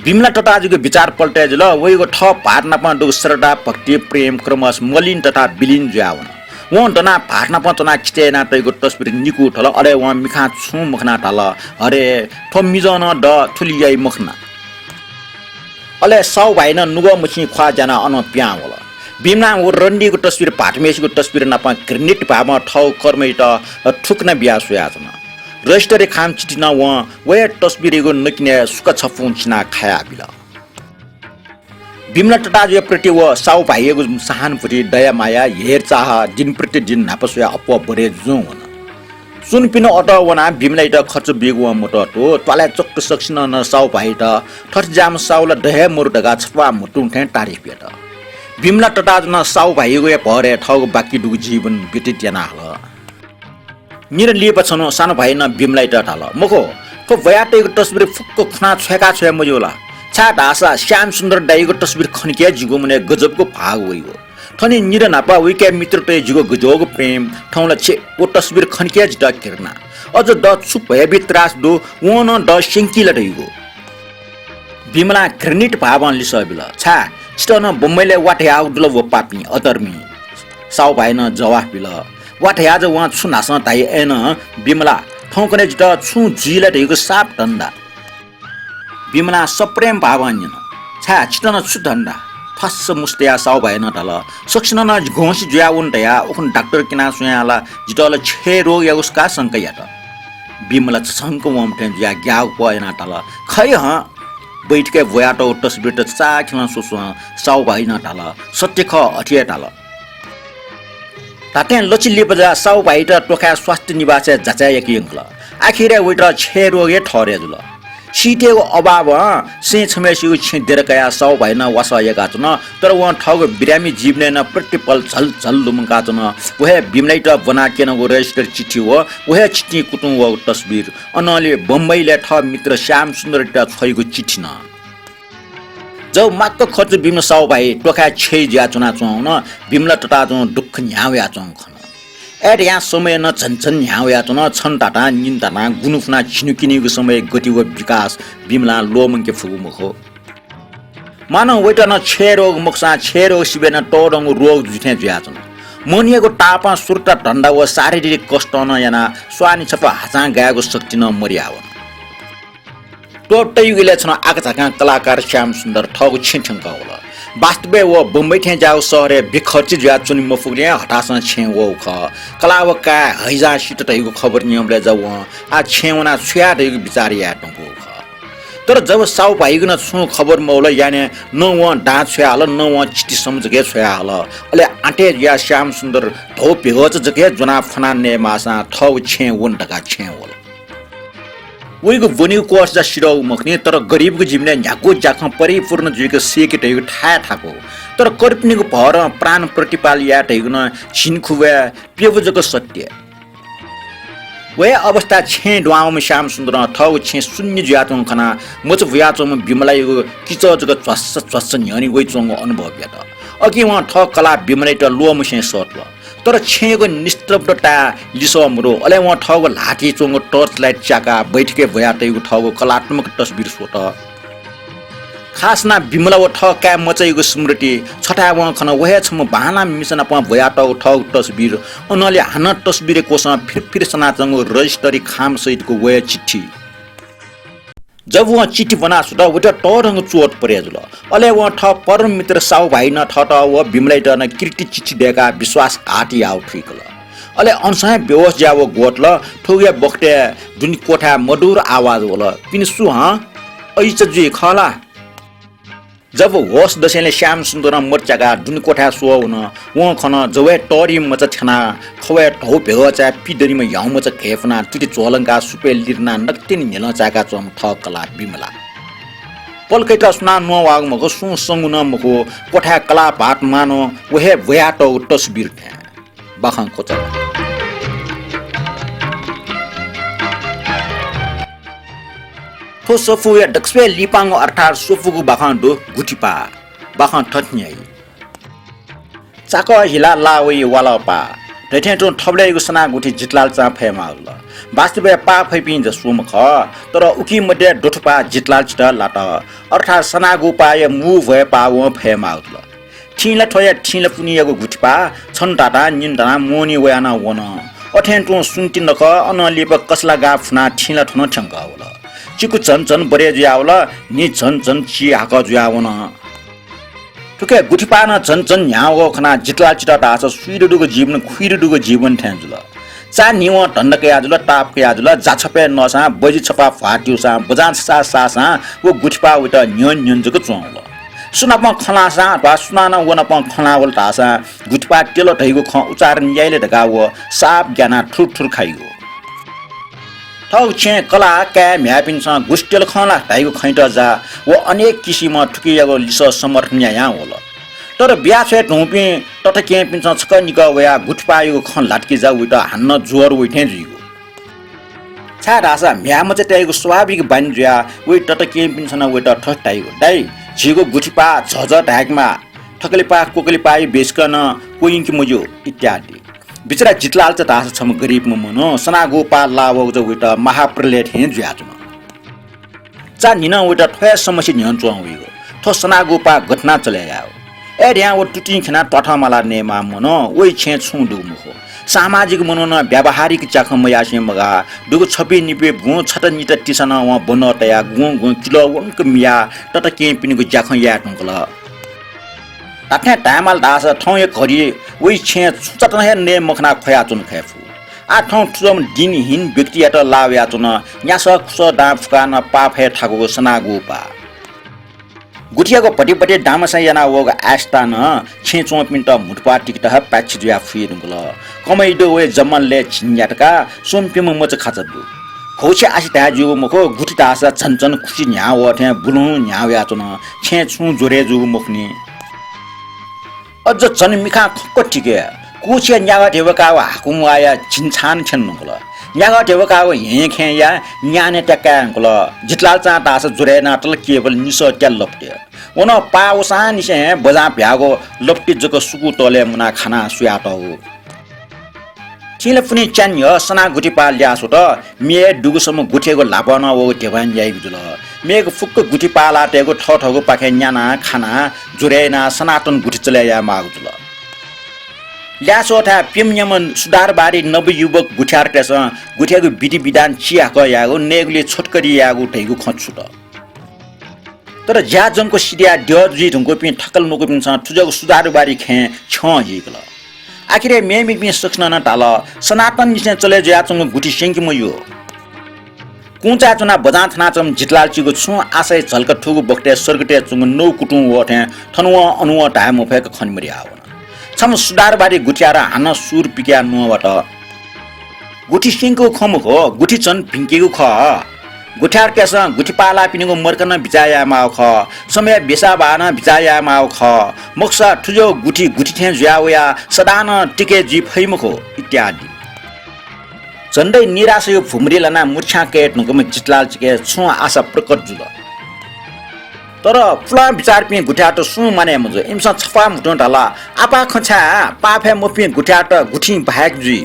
बिमला तताजुयागु बिचार पल्टय् जुल। वयागु थः भाःत नाप दुगु श्रद्धा, भक्ति, प्रेम क्रमशः मलिन तथा विलिन जुयावन। वं दनाः भाःत नाप च्वनाः खिचय् यानातःगु तस्बिर निकू थल। अले वं मिखां छुं मखनाः धाल, अरे, थ्व मिजं नं द, थुलि याइ मखना। अले साहु भाइनं नुगः मछिं ख्वाः ज्यानाः अनं पिहां वल। बिमलां व रन्डीगु तस्बिर भाःतम्हेसिगु तस्बिर नाप घृणित भावं थःगु कर्मयात थुकना बियाः स्वयाच्वन। रजिस्ट्री खाम चिठी नं वं व हे तस्बिरयागु नकिनय् सुका छफुं छिनाः खायाबिल। बिमला तताजुया प्रति व साहु भाइयागु सहानुभूति, दया माया, हेरचाह दिन प्रतिदिन न्हापा स्वयाः अप्वः बढे जुं वन। सुनपिनं अतः वनाः बिमलायात खर्च बीगु वं मतःतू। त्वालय् चक्क सकसिनं नं साहु भाइयात थथे ज्याःम्ह साहु ला द हे मरु धकाः छप्वाः म्हुतुं थें तारिफ यात। बिमला तताजुं नं साहु भाइयागु हे भरय् थःगु बाकी दुगु जीवन व्यतीत याना हल। निदँ लिपा छन्हु सानो भाइनं बिमलायात धाल, मखु, थ्व ब्वयातःगु तस्बिर फुक्क खुनाः छ्वय्का छ्वये मज्यू ला? छाय्धाःसा श्यामसुन्दर दाइयागु तस्बिर खनिकय् जिगु मनय् गजबगु भाग वइगु। थन निदँ न्हापा वइकय् मित्रतय् जिगु गज्याःगु प्रेम, थौं ला छे व तस्बिर खनिकय् जितः घृणा। अझ द छु भयभीत त्रास दु, वं नं द स्यंकी ला धइगु। बिमलां घृणित भावं लिसः बिल, छाय्, छितः नं बम्बईलय् वा धयागु दु ला व पापी, अधर्मी? साहु भाइनं जवाफ बिल। वा धयाः जक वं छु न्हासं धाइ अय्नं बिमला, थौंकन्हय् जितः छुं जुइ ला धइगु साफ धन्दा। बिमलां सप्रेम भावं न्यन, छाय्, छितः नं छु धन्दा? थ्वास्स मुसुतयाः साहु भाइनं धाल, सकसिनं नं जि घोंसी जुयावन धयाः उखुन्हु डाक्टर किनाः स्वयाः ला जितः ला क्षय रोगयागु सकाः शंका यात। बिमला छछंक वंम्ह थें जुयाः ग्याःगु पह यानाः धाल, खइ हँ। बैठकय् ब्वयातःगु तस्बिरत चाःखिलं स्वस्वं साहु भाइनं धाल, सत्य खः, अथे हे धाल। धात्थें लच्छि लिपा जक साहु भाइयात तोखाय् स्वास्थ्य निवासय् जाँचय् याके यंकल। आखिरय् वयात क्षय रोग हे ठहरय् जुल। सीतय्गु अभावं सैं छम्हय्सिगु छेँ देर कयाः साहु भाइनं वासः याकाच्वन, तर वं थःगु बिरामी जीवनय् नं प्रतिपल झलझल लुमंकाच्वन। व हे बिमलायात ब्वनाः क्यनागु रजिस्टर चिठी व, व हे चिठिं कुतुं वःगु तस्बिर, अनंलि बम्बईलय् थः मित्र श्यामसुन्दरयात छ्वइगु चिठी नं। जव माक्क खर्च बीम्ह साहु भाइ तोखाय् क्षय जुयाच्वनाच्वंगु नं बिमला तताजुं दुःख न्ह्याः वयाच्वंगु खन। अय् धयां समय नं झन झन न्ह्याः वयाच्वन। छन्हु धातां, निन्हु धातां, गुन्हु फुनाः झिन्हु किनिगु समय गति व विकास बिमलां ल्वःमंके फुगु मखु। मानं वयात नं क्षय रोग मखुसां क्षय रोग सिबय् नं तःधंगु रोग जुइ थें जुयाच्वन। मनयागु तापं सुरता धन्दा व शारीरिक कष्टं नं यानाः स्वांनिं छपु हाचां गायेगु शक्ति नं मदयावन। त्वःताइगु इलय् छन्हु आकाझाकां कलाकार श्यामसुन्दर थःगु छेँ थ्यंकः वल। वास्तवय् व बम्बई थें ज्याःगु शहरय् बेखर्ची जुयाः च्वने मफुगुलिं हतासं छेँ वःगु खः। कलाः व काय् हैजां सित धइगु खबर न्यंबलय् जक वं आः छेँ वनाः छु याये धइगु बिचाः याये धुंकूगु खः। तर जब साहु भाइगु नं छुं खबर मवल, याने न वं दां छ्वया हल, न वं चिठी सम्म जक हे छ्वया हल। अले आँटे जुयाः श्यामसुन्दर धौ भेगःचा जक हे ज्वनाः फ्वनाः नये माःसां थःगु छेँ वन धकाः छेँ वल। वइगु ब्वनीगु क्वःछिचा सिधःगु मखुनि, तर गरिबगु जीवनय् न्ह्यागु ज्याखँ परिपूर्ण जुइक सय्‌के धइगु थाय् थाकु। तर कर्पिनिगु भरं प्राण प्रतिपाल याये धइगु नं झिंखुब्वय् प्यबु जक सत्य। व हे अवस्थाय् छेँय् दुहां वःम्ह श्यामसुन्दरं थःगु छेँ शून्य जुयाच्वंगु खनाः मचा बुयाच्वंम्ह विमलायागु किचः जक झ्वस्स झ्वस्स न्ह्यःने वइच्वंगु अनुभव यात। अकिं वं थः कलाः विमलायात ल्वःमसें सःतल। तर छेँयागु निस्तब्धताय् लिसः मदु। अले वं थःगु ल्हातिइ च्वंगु torch light च्याकाः बैठकय् ब्वयातयागु थःगु कलात्मक तस्बिर स्वत। खास यानाः विमला व थः काय् मचायागु स्मृति छथाय् वं खन। व हे छम्ह बांलाःम्ह मिसा नाप ब्वयातःगु थःगु तस्बिर, अनंलि हानं तस्बिरया क्वसं फिरफिर सनाच्वंगु रजिस्टरी खाम सहितगु व हे चिठी। जब वं चिठी ब्वना स्वत, वयात तःधंगु चोट परे जुल। अले वं थः परम मित्र साहु भाइनं थःत व विमलायात नं कृत्रिम चिठी दय्‌काः विश्वासघात याःगु थुइकल। अले अनसं हे बेहोस जुयाः व ग्वतल। थुगु हे बखतय् दुने क्वथाय् मधुर आवाज वल, "पिने सु हँ? अय्‌चा जुइ खः ला?" जब होस दसेंलि श्यामसुन्दरं मत च्याकाः दुने क्वथाय् स्वः वन। वं खन, जव हे तःधंम्ह मचा थ्यनाः खवय् धौ भेगःचाय् पिदनीम्ह ह्याउँमचा घय्‌पुनाः तुति झ्वलंकाः सुपय् लिधनाः नकतिनि न्हिलं चाय्‌काच्वंम्ह थः कलाः विमला। पलखय्‌त सुनां न्ववाःगु मखु, सुं संगु नं मखु, क्वथाय् कलाः भाःत मानं व हे ब्वयातःगु तस्बिर थें। बाखं क्वचाल। थ्व स्वफुया दक्वसिबय् लिपांगु अर्थात् स्वफुगु बाखं दु गुथिपाः। बाखं थथे न्ह्याइ। चाकः हिलाः लाः वइ वालः पाः। धइथें तुं थबलय्‌यागु सनाः गुथि जितलालचां फयेमाः जुल। वास्तवय् पाः फइपिं जक स्वम्ह खः, तर उकी मध्ये दथुपाः जितलालचित लात। अर्थात् सनाःगु पाःया मू भ्वय् पाः वं फयेमाः जुल। थिंलाथ्वया थिंलापुनियागु गुथिपाः छन्हु धातां निन्हु धातां मोहनी वयाः नं वन। अथें तुं सुन्ति नखः अनं लिपा कसला गां फुनाः थिंलाथ्व नं थ्यंकः वल। चिकु झन झन बरय् जुयावल, न्हि झन झन चिहाकः जुयावन। थुके गुथिपाः नं झन झन न्ह्याः वःगु खनाः जितलालचित धाःसा सुइत दुगु जीवन खुइत दुगु जीवन थें जुल। चान्हिं वं धन्दा कयाजुल, ताप कयाजुल, जाछपय् नःसां, बजि छपा भ्वाः त्यूसां, बजां छचा साःसां व गुथिपाः वइत न्ह्यःने न्ह्यःने जक च्वंवल। सुनापं खँ ल्हाःसां अथवा सुनानं व नाप खँ ल्हाः वल धाःसां गुथिपाः त्यल धइगु खँ उच्चारण याइ ले धकाः व साप ग्यानाः थुर थुर खाइगु। थःगु छेँय् कलाः काय् म्ह्याय्‌पिन्सं गुस्त्यल खं ला धाइगु खँयात जा व अनेक किसिमं थुकियागु लिसः समर्थन यायां वल। तर बियाछ्वये धुंपिं तताकेहेँपिन्सं छकः निकः वयाः गुथिपाःयागु खँ ल्हात कि जा वइत हानं ज्वर वइ थें जुइगु। छाय्‌धाःसा म्ह्याय्‌मचातय्‌गु स्वाभाविक बानी जुयाः वइ तताकेहेँपिन्सं नं वइत थथे धाइगु, "दाइ, झीगु गुथिपाः झःझः धाय्‌केमाः, थकलिपाः क्वकलिपाःया बेसिकं नं क्वय्‌के मज्यू" इत्यादि। बिचरा जितलालचा धाःसा छम्ह गरिबम्ह मनू, सनाःगु पाः लाः वःगु जक वइत महाप्रलय थें जुयाच्वन। चान्हिं नं वइत थ्व हे समस्या न्ह्यःने च्वं वइगु। थ्व सनाःगु पाः गथे यानाः चले यायेगु? अय्‌धयां व तुतिं खिनाः त्वाथं मालाः नयेमाःम्ह मनू, वइ छेँय् छुं दुगु मखु। सामाजिक मनू नं व्यावहारिक ज्याखँ मयासें मगाः। दुगु छपिनिपिं बुँ छता निता तिसा नं वं ब्वन्हः तयाः गुं गुं किलो वंक मियाः तताकेहेँपिनिगु ज्याखँ याये धुंकल। धात्थें धायेमाल धाःसा थौंया घरि वइ छेँय् छुं चातं हे नये मखनाः ख्वयाच्वन खये फु। आः थौं थुजःम्ह दिनहीन व्यक्तियात लाः वयाच्वन। न्यासः खुसः दां फुकाः नं पाः फये थाकूगु सनाःगु पाः। गुथियागु भति भति दामसां यानाः वःगु आय्‌सतां नं छेँय् च्वंपिन्त म्हुतुप्वाः तिकेत हे पाय्छि जुयाः फुये धुंकल। कमय् दु वइ जम्मा लय् झिंन्यातका स्वंपिम्ह मचाखाचा दु। घौछि आसे धाये ज्यूगु मखु, गुथि धाःसा झन झन खुसि न्ह्याः वः थें बुलुहुँ न्ह्याः वयाच्वन। छेँय् छुं ज्वरय् जूगु मखुनि। अझ झन मिखां खक्व थिके। कुछिया न्यागः धेबा काःगु हाकुम्वाःया झिंछान थ्यने धुंकल। न्यागः धेबा काःगु हेँयेखेँया न्याने त्याकाये धुंकल। जितलालचां धाःसा ज्वरय् यानातल केवल निसः त्याल लपटे। व नं पाः वसांनिसें बजां भ्याःगु लपटे जक सुकू तलय् मुनाः खानाः सुयातःगु। थिंलापुन्हि च्यान्हिं सनाः गुथिपाः ल्याः स्वत। मेय् दुगुसम्म गुथियागु ल्हापं नं वःगु धेबान याइगु जुल। मेय्‌गु फुक्क गुथिपाः लाःतय्‌गु थःथःगु पाखें न्यानाः खानाः ज्वरय् यानाः सनातन गुथि चले यायेमाःगु जुल। ल्याः स्वःथाय् प्यम्ह न्याम्ह सुधारवादी नवयुवक गुथियारतय्‌सं गुथियागु विधिविधान चिहाकः यायेगु, नयेगुलिइ छोटकरी यायेगु धइगु खँ छुत। तर ज्याझंक्व सिधयाः द्यः जुइ धुंकूपिं थकालि मखुपिन्सं थुजःगु सुधारवादी खँय् छ्यं हीकल। आखिरय् मेमेपिं सकसिनं नं धाल, सनातननिसें चले जुयाच्वंगु गुथि स्यंके मज्यू। कुंचाय् च्वनाः बजां थनाच्वंम्ह जितलालचिगु छुं आशय झल्का थूगु बखतय् सर्गतय् च्वंगु नौ कुतुं वः थें थन वं अन वं धाये मफय्‌क खने मदयावन। छम्ह सुधारवादी गुथियारं हानं सुर पिकयाः न्ववात। गुथि स्यंकेगु खँ मखु, गुथि झन भिंकेगु खः। गुथियारतय्‌सं गुथिपाः लाःपिनिगु मर्कनं बिचाः यायेमाःगु खः। समय बेसाः बाहनं बिचाः यायेमाःगु खः। मखुसा थुज्वःगु गुथि गुथि थें जुया वयाः सदां नं टिके जुइ फइ मखु इत्यादि। झन्डै निराशाया भुमरी लानाः मुर्छ्यां कये धुंकूम्ह जितलालचाके छुं आशा प्रकट जुल। तर पुलां बिचाःपिं गुथियारत सुं मानय् मजू। इमिसं छपाः म्हुतुं धाल, आपाः खँ छाय्? पाः फये मफुपिं गुथियारत गुथिं बाहेक जुइ।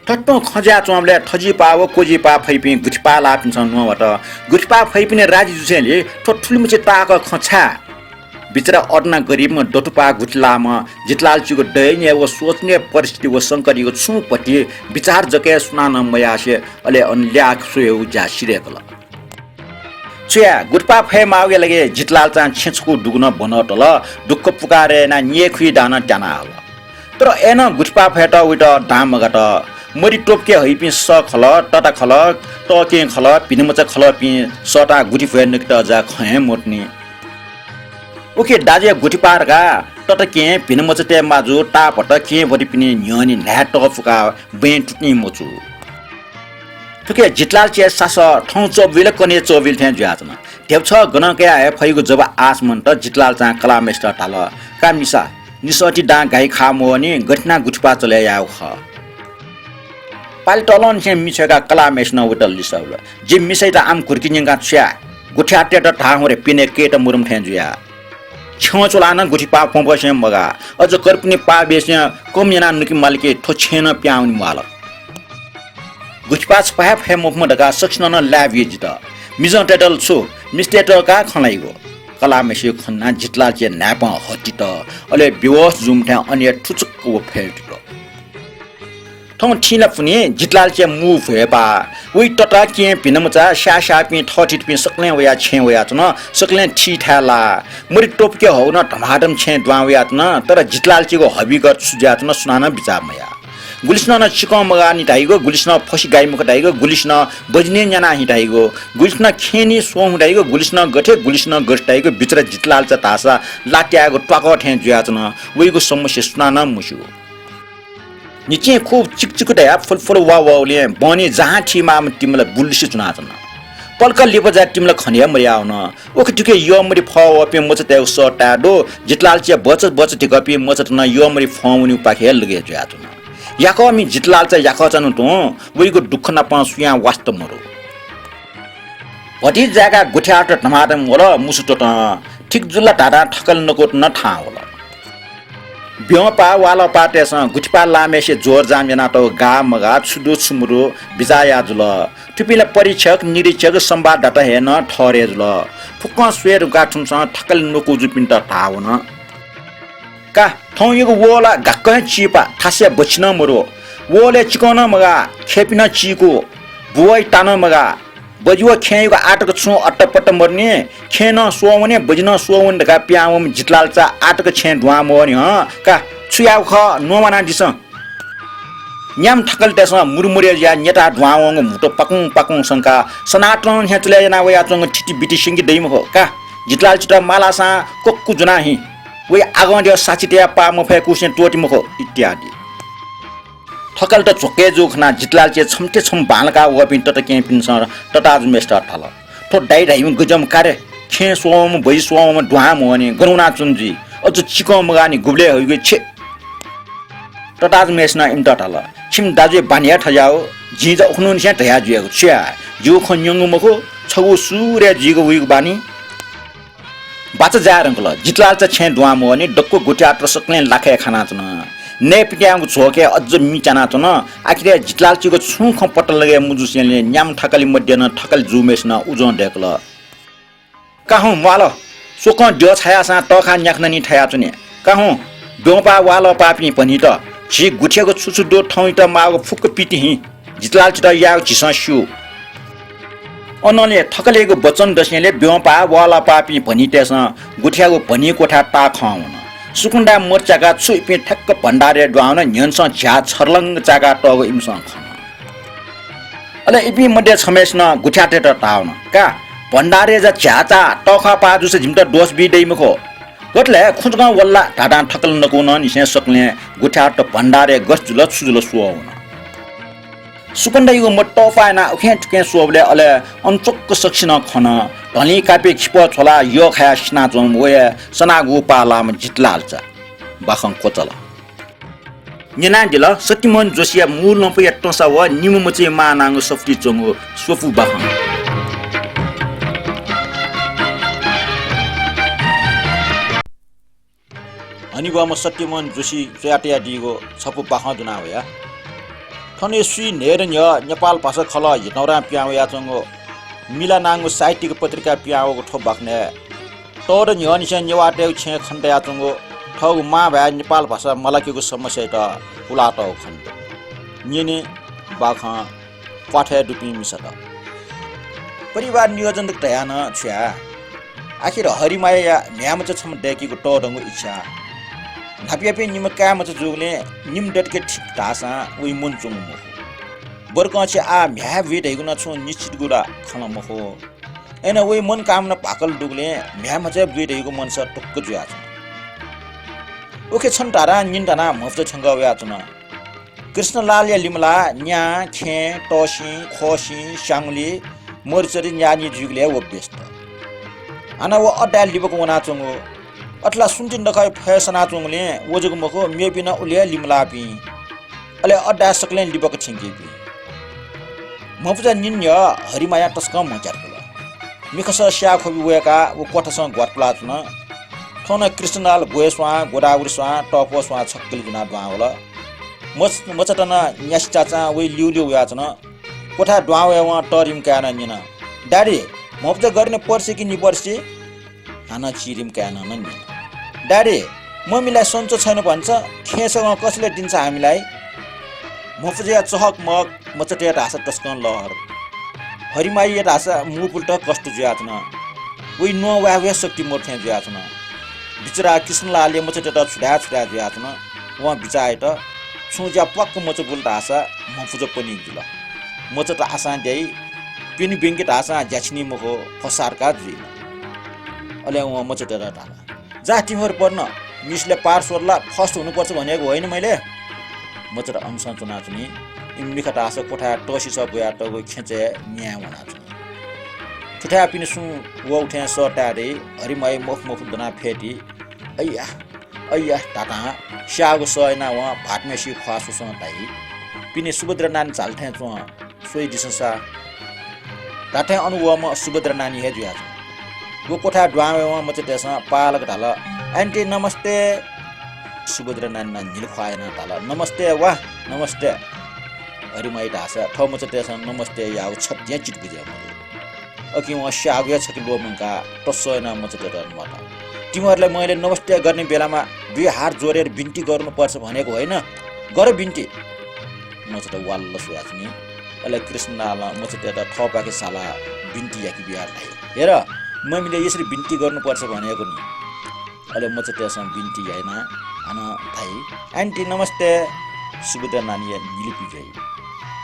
थ्व तुं खँ जुयाच्वंबलय् थजिपाः व क्वजिपाः फइपिं गुथिपाः लाःपिन्सं न्ववात। गुथिपाः फइपिनि राजी जुसेंलि थ्व थुलिमछि ताःहाकः खँ छाय्? बिचरा अदना गरिबम्ह दतुपाः गुथि लाःम्ह जितलालचायागु दयनीय व शोचनीय परिस्थिति व संकटयागु छुं पति बिचाः जक हे सुनानं मयासें अले अन ल्याः स्वयेगु ज्या सिधय्‌कल। छु याये, गुथिपाः फयेमाःगुया लागि जितलालचां छेँ छकू दुगु नं ब्वना तल, दुःख पुकार यानाः न्यय्‌खुइ दां नं त्याना हल। तर अय्‌नं गुथिपाः फयेत वइत दां मगात। मरि त्वपुके हइपिं सः खलः, तता खलः, तकें खलः, भिनमचा खलःपिं सःताः गुथि फय् नकेत अज्याः खँ हे मदुनि। उखे दाजुया गुथिपाः धकाः तता केहेँ, भिनमचातय् माजु, ताःभत, केहेँभतिपिनि न्ह्यःने न्हाय् तःफुकाः बँय् तुतिं मचू। थुखे जितलालचाया सासः थौं च्वबिल कन्हय् च्वबिल थें जुयाच्वन। ध्यबा छगः गनं कयाः हये फइगु जक आश मन्त। जितलालचां कलाःम्हय्‌सित धाल, का मिसा, निसःति दां गाइ खाः मवःनि, गथे यानाः गुथिपाः चले यायेगु खः? पालि तःलंनिसें मि छ्वय्‌काः कलाःम्हय्‌सिनं वइत लिसः बिल, जि मिसायात आम घुर्की न्यंकाः छु याये? गुथियारतय्‌त धाः हुँ रे, पिने कय्‌त मुरुम थें जुया। छ्यं च्वलाः नं गुथिपाः प्वंप्वसें मगाः। अझ कर्पिनि पाः बेसें कम यानाः नके माल कि थ्व छेँय् नं पिहां वने म्वाःल। गुथिपाः छपाः हे फये मफुम्ह धकाः सकसिनं नं लाये बिया जितः। मिजंतय्‌त ला छु, मिस्तय्‌त का खँ ल्हाइगु। कलाःम्हय्‌सिगु खँ न्यनाः जितलालचाया न्हाय्‌पं हतित, अले बेहोस जूम्ह थें अन हे थुचुक्क व फय् वतित। थौं थिंलापुन्हि जितलालचाया मू भ्वय्‌पाः, वइ तता केहेँ भिनमचा स्याःस्याःपिं थःथितिपिं सकलें वयाः छेँय् वयाच्वन। सकलें थीथाय् लाः। मरि त्वपुके हःगु नं धमाधम छेँय् दुहां वयाच्वन। तर जितलालचायागु हबिगत छु जुयाच्वन सुनानं बिचाः मयाः। गुलिसिनं नं चिकं मगाःनि धाइगु, गुलिसिनं फसि गाइ मखु धाइगु, गुलिसिनं बजिनी न्यानाः हि धाइगु, गुलिसिनं खेँनि स्वं हुँ धाइगु, गुलिसिनं गथे, गुलिसिनं गथे धाइगु, बिचरा जितलालचा धाःसा लात्यायेगु त्वाकः थें जुयाच्वन। वइगु समस्या सुनानं मस्यू। निचें खुब चिकचिक धयाः फुलफुल वा वाउलिं बहनी जहां थीमाःम्ह तिमला बुल्लिसे च्वनाच्वन। पलख लिपा जाः तिमला खने हे मर्यावन। उखे थुखे यःमरि फः वःपिं मचातय्‌गु सः ताये दु। जितलालचाया बचबच धिकःपिं मचात नं यःमरि फं वनीगु पाखे हे लगे जुयाच्वन। याकःमि जितलालचा याकःचान्हु तुं वइगु दुःख नापं सुयां वास्ता मदु। भतिचा जाय्‌काः गुथियारत धमाधम वल, मुसु त्वतं। ठीक जुल ला धाधां थकालि नकूत नं थाहां वल। ब्यंपाः वालःपाःतय्‌सं गुथिपाः लाःम्हय्‌सिया जोरजाम यानातःगु गाः मगाः, छु दु छु मदु बिचाः याः जुल। थुपिं ला परीक्षक, निरीक्षक, संवाददाता हे नं ठहरय् जुल। फुक्कं स्वये धुंकाः थुमिसं थकालि नकू जूपिन्त धाः वन। का, थौंयागु वः ला गाक्क हे चिपा, थासय् बछि नं मदु। वलय् चिकं नं मगाः, खेपि नं चीकू, बुवय् ता नं मगाः। बजि व खेँयागु आःतक छुं अत्तपत्त मदुनि, खेँ नं स्वः वने, बजि नं स्वः वने धकाः पिहां वःम्ह जितलालचा आःतक छेँय् दुहां मवःनि हं। का, छु याःगु खः, न्ववानादिसँ। न्याम्ह थकालितय्‌सं मुरुमुरे जुयाः न्यताः दुहां वंगु म्हुतु पाकुं पाकुं संकाः सनातन हे चले याना वयाच्वंगु थिति बिति स्यंके दइ मखु का। जितलालचात मालासां कक्कु ज्वनाः हि वइ आगं द्यः साक्षी तयाः पाः मफय्‌कूसें त्वःते मखु इत्यादि। थकालित झ्वक्क हे जूगु खनाः जितलालचाया छम्हते छम्ह बांलाकाः वःपिं तताकेहेँपिन्सं तताजुम्हय्‌सित धाल, थ्व दाइ धाइम्ह गज्याःम्ह का रे, खेँ स्वःम्ह, बजि स्वःम्ह दुहां मवःनि, गन वनाच्वन जुइ, अझ चिकं मगाःनि, गुबलय् हइगु छे। तताजुम्हय्‌सिनं इमित धाल, छिमि दाजुया बानी हे थज्याःगु, जिं जा उखुन्हुनिसें धया जुयागु, छु याये, जिगु खँ न्यंगु मखु, छगू सुरय् जुइगु वइगु बानी। बाचा जाये धुंकल। जितलालचा छेँय् दुहां मवःनि, दक्व गुथियारत सकलें लाखय् खानाच्वन। नयेपित्याःगु झोकय् अझ मि त्यानाच्वन। आखिरय् जितलालचायागु छुं खँ पत्ता लगे मजूसेंलि न्याम्ह थकालि मध्य नं थकालि जूम्हय्‌सिनं उजं दय्‌कल। का हुँ म्वाल, स्वकं द्यः छायासां तःखा न्याखननि थायाच्वने। का हुँ, ब्यंपाः वालःपाःपिं भनित, झी गुथियागु छु छु दु थौंयात माःगु फुक्क पिति हिँ। जितलालचात यायेगु झीसं स्यू। अनंलि थकालियागु वचन दसेंलि ब्यंपाः वालःपाःपिं भनितय्‌सं गुथियागु भनि क्वथाय् ताःखं वन। सुकुन्दाय् मत च्याकाः छु इपिं ठ्याक्क भण्डारय् दुहां वन, न्ह्यःनेसं झ्याः छर्लंग चाय्‌कातःगु इमिसं खन। अले इपिं मध्ये छम्हय्‌सिनं गुथियारतय्‌त धाः वन, का, भण्डारय् जा झ्याः चाः तःख्वाः पाः जूसा जिमित दोष बी दइ मखु। गथे ले खुँचकं वल ला धाधां थकालि नकूनिसें सकलें गुथियारत भण्डारय् गथे जुल छु जुल स्वः वन। सुकन्धायागु मत तःफा यानाः उखें थुखें स्वःबलय् अले अन च्वक्क सकसिनं खन। धलिं कापय् खिपः छ्वलाः यः खायाः सिनाच्वंम्ह वया सनागु पाः लाःम्ह जितलालचा बाखं क्वचाल। न्यनादिल सत्यमोहन जोशीया मू लँपुया तं सा व निम्ह मचाया मां नांगु सफुतिइ च्वंगु स्वपु बाखं। हनेबहःम्ह सत्यमोहन जोशीं च्वयातयादीगु छपु बाखं दुना वया। थन स्वीन्हय्‌दँ न्ह्यः नेपाल भाषा खलः हितौरां पिहां वयाच्वंगु मिला नांगु साहित्यिक पत्रिकाय् पिहां वःगु थ्व बाखनय् तःदँ न्ह्यःनिसें नेवाःतय्‌गु छेँय् खनेदयाच्वंगु थःगु मांभाय् नेपाल भाषा मलाकेगु समस्यायात पुलातःगु खनेदु। न्यने बाखं प्वाथय् दुपिं मिसात। परिवार नियोजन धकाः धयाः नं छु याये? आखिर हरिमायाया म्ह्याय्‌मचा छम्ह दय्‌केगु तःधंगु इच्छा। न्हापायापिं निम्ह काय्‌मचा जूगुलिं निम्ह दतके ठीक धाःसां वइ मन च्वंगु मखु। बरकं छि आः म्ह्याय् बुइ धइगु नं छुं निश्चित गुला खँ ला मखु। अय्‌नं वइ मनकामना भाकल दुगुलिं म्ह्याय्‌मचा बुइ धइगु मनसा टुक्क जुयाच्वन। उखे छन्हु धारां निन्हु धानाः म्हपुजा थ्यंकः वयाच्वन। कृष्णलालया लिमलाः न्यां, खें, तःसिं, ख्वःसिं, स्याङ्गुलि, मरिचरि न्याःनि जुइगुलिं हे व व्यस्त। हानं व अड्डाय् लिबाक वनाच्वंगु। अथे ला सुन्ति नखःया फय् सनाच्वंगुलिं व जक मखु, मेपिं नं उलि हे लिमलाःपिं। अले अड्डाय् सकलें लिबाक थ्यंकीपिं। म्हपुजा निन्हु न्ह्यः हरिमाया तसकं म्ह च्यातकुल। मिखासः स्याःख्वबि वय्‌काः व क्वथासं ग्वातुलाच्वन। थौं नं कृष्णलाल ग्वय् स्वां, गोदावरी स्वां, तःप्वः स्वां छक्कलि जुनाः दुहां वल। मच-, मचात नं न्यासि चाचां वइ ल्यूल्यू वयाच्वन। क्वथाय् दुहां वयेवं तःधिम्ह काय्‌नं न्यन, "Daddy, म्हपुजा गरनि पर्सि कि निपर्सि?" हानं चिरिम्ह काय्‌नं नं न्यन, "Daddy, मम्मीलाइ सन्चो छैन भन्छ, खेँसगं कसले दिन्छ हामीलाइ?" म्हपुजाया चहक महक मचातय् धाःसा तसकं लहर। हरिमाया धाःसा मू पुलेत कष्ट जुयाच्वन। वइ न्ववायेगु हे शक्ति मदु थें जुयाच्वन। बिचरा कृष्णलालया मचातय्‌त छु धाये छु धाये जुयाच्वन। वं बिचाः यात, छुं ज्या प्वाक्क मचा बुल धाःसा म्हपुजा पनीगु जुल। मचात आशां द्याइ, प्यन्हु ब्यंके धाःसां ज्याछिनी मखु, फसार का जुइन। अले वं मचातय्‌त धाल, "जा तिमिहरू पढ्न, मिसले पार स्वल ला first हुनुपर्छ भनेको होइन मैले?" मचात अनसं च्वनाच्वनी। इमि मिखा धाःसा क्वथाय् तःसिसः बुयातःगु खेँचय् न्याय् वनाच्वन। थुथाय् पिने सुं वःगु थें सः ताये दइ, हरिमाया मखु मखु दनाः फ्यतुइ। अय्या, अय्या धातां स्याःगु सः यानाः वं भाःतम्हेसिगु ख्वाः स्वसं धाइ, "पिने सुभद्रा नानी झाल थें च्वं, स्वइदिसँ सा।" धात्थें अन वःम्ह सुभद्रा नानी हे जुयाच्वन। व क्वथाय् दुहां वयेवं मचातय्‌सं पालक धाल, "Aunty नमस्ते।" सुभद्रा नानीं नं न्हिलाख्वाः यानाः धाल, "नमस्ते वा, नमस्ते।" हरिमाया धाःसा थः मचातय्‌सं नमस्ते याःगु छतिं चित्त बुझे मजू। अकिं वं स्याःगु हे छखे ल्वःमंकाः तस्सः यानाः मचातय्‌त न्वात। "तिमीहरूलाई मैले नमस्ते गर्ने बेलामा दुई हात जोडेर बिन्ती गर्नुपर्छ भनेको होइन, गर बिन्ती।" मचात वाल्ल स्वयाच्वनी। अले कृष्णलालं मचातय्‌त थःपाखे सालाः बिन्ती याके बियाः धाइ, "हेर, मम्मीले यसरी बिन्ती गर्नुपर्छ भनेको नि।" अले मचातय्‌सं बिन्ती यानाः हानं धाइ, "Aunty नमस्ते।" सुभद्रा नानीया न्हिलिपि जुइ।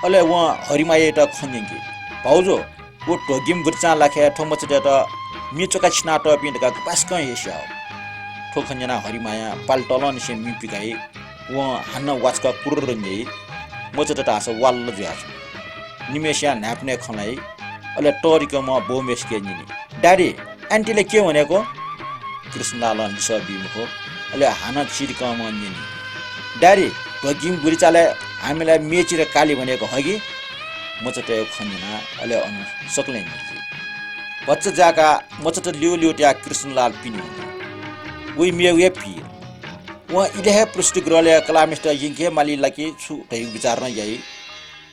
अले वं हरिमायायात खँ न्यंकी, "भाउजु, व ध्वगिम बुरिचां लाखे थ्व मचातय्‌त म्ये च्वकाः छिनातःपिं धकाः गपाय्‌सकं हे स्याः।" थ्व खँ न्यनाः हरिमायां पाले तलंनिसें म्ये पिकाइ। वं हानं वाचकः कुर्र न्ह्याइ। मचात धाःसा वाल्ल जुयाच्वन। निम्हेसिया न्हाय्‌पनय् खँ ल्हाइ। अले तःधिकःम्ह बौम्हेसिके न्यनी, "Daddy, aunty ले के भनेको?" कृष्णलालं लिसः बी मखु। अले हानं चिधिकःम्हं न्यनी, "Daddy, ध्वगिम बुरिचालय् हामीलाई म्ये चिरे काली भनेको हगि?" मचातय्‌गु खँ न्यनाः अले अन सकलें न्हिलिकी। भचा जाकाः मचात ल्यूल्यू तयाः कृष्णलाल पिने वनी। वइ मेगु हे पीर। वं इलय् हे प्रस्तुति गृहलय् कलाःम्हेसित यंके हे माली ला कि छु धइगु बिचाः नं याइ।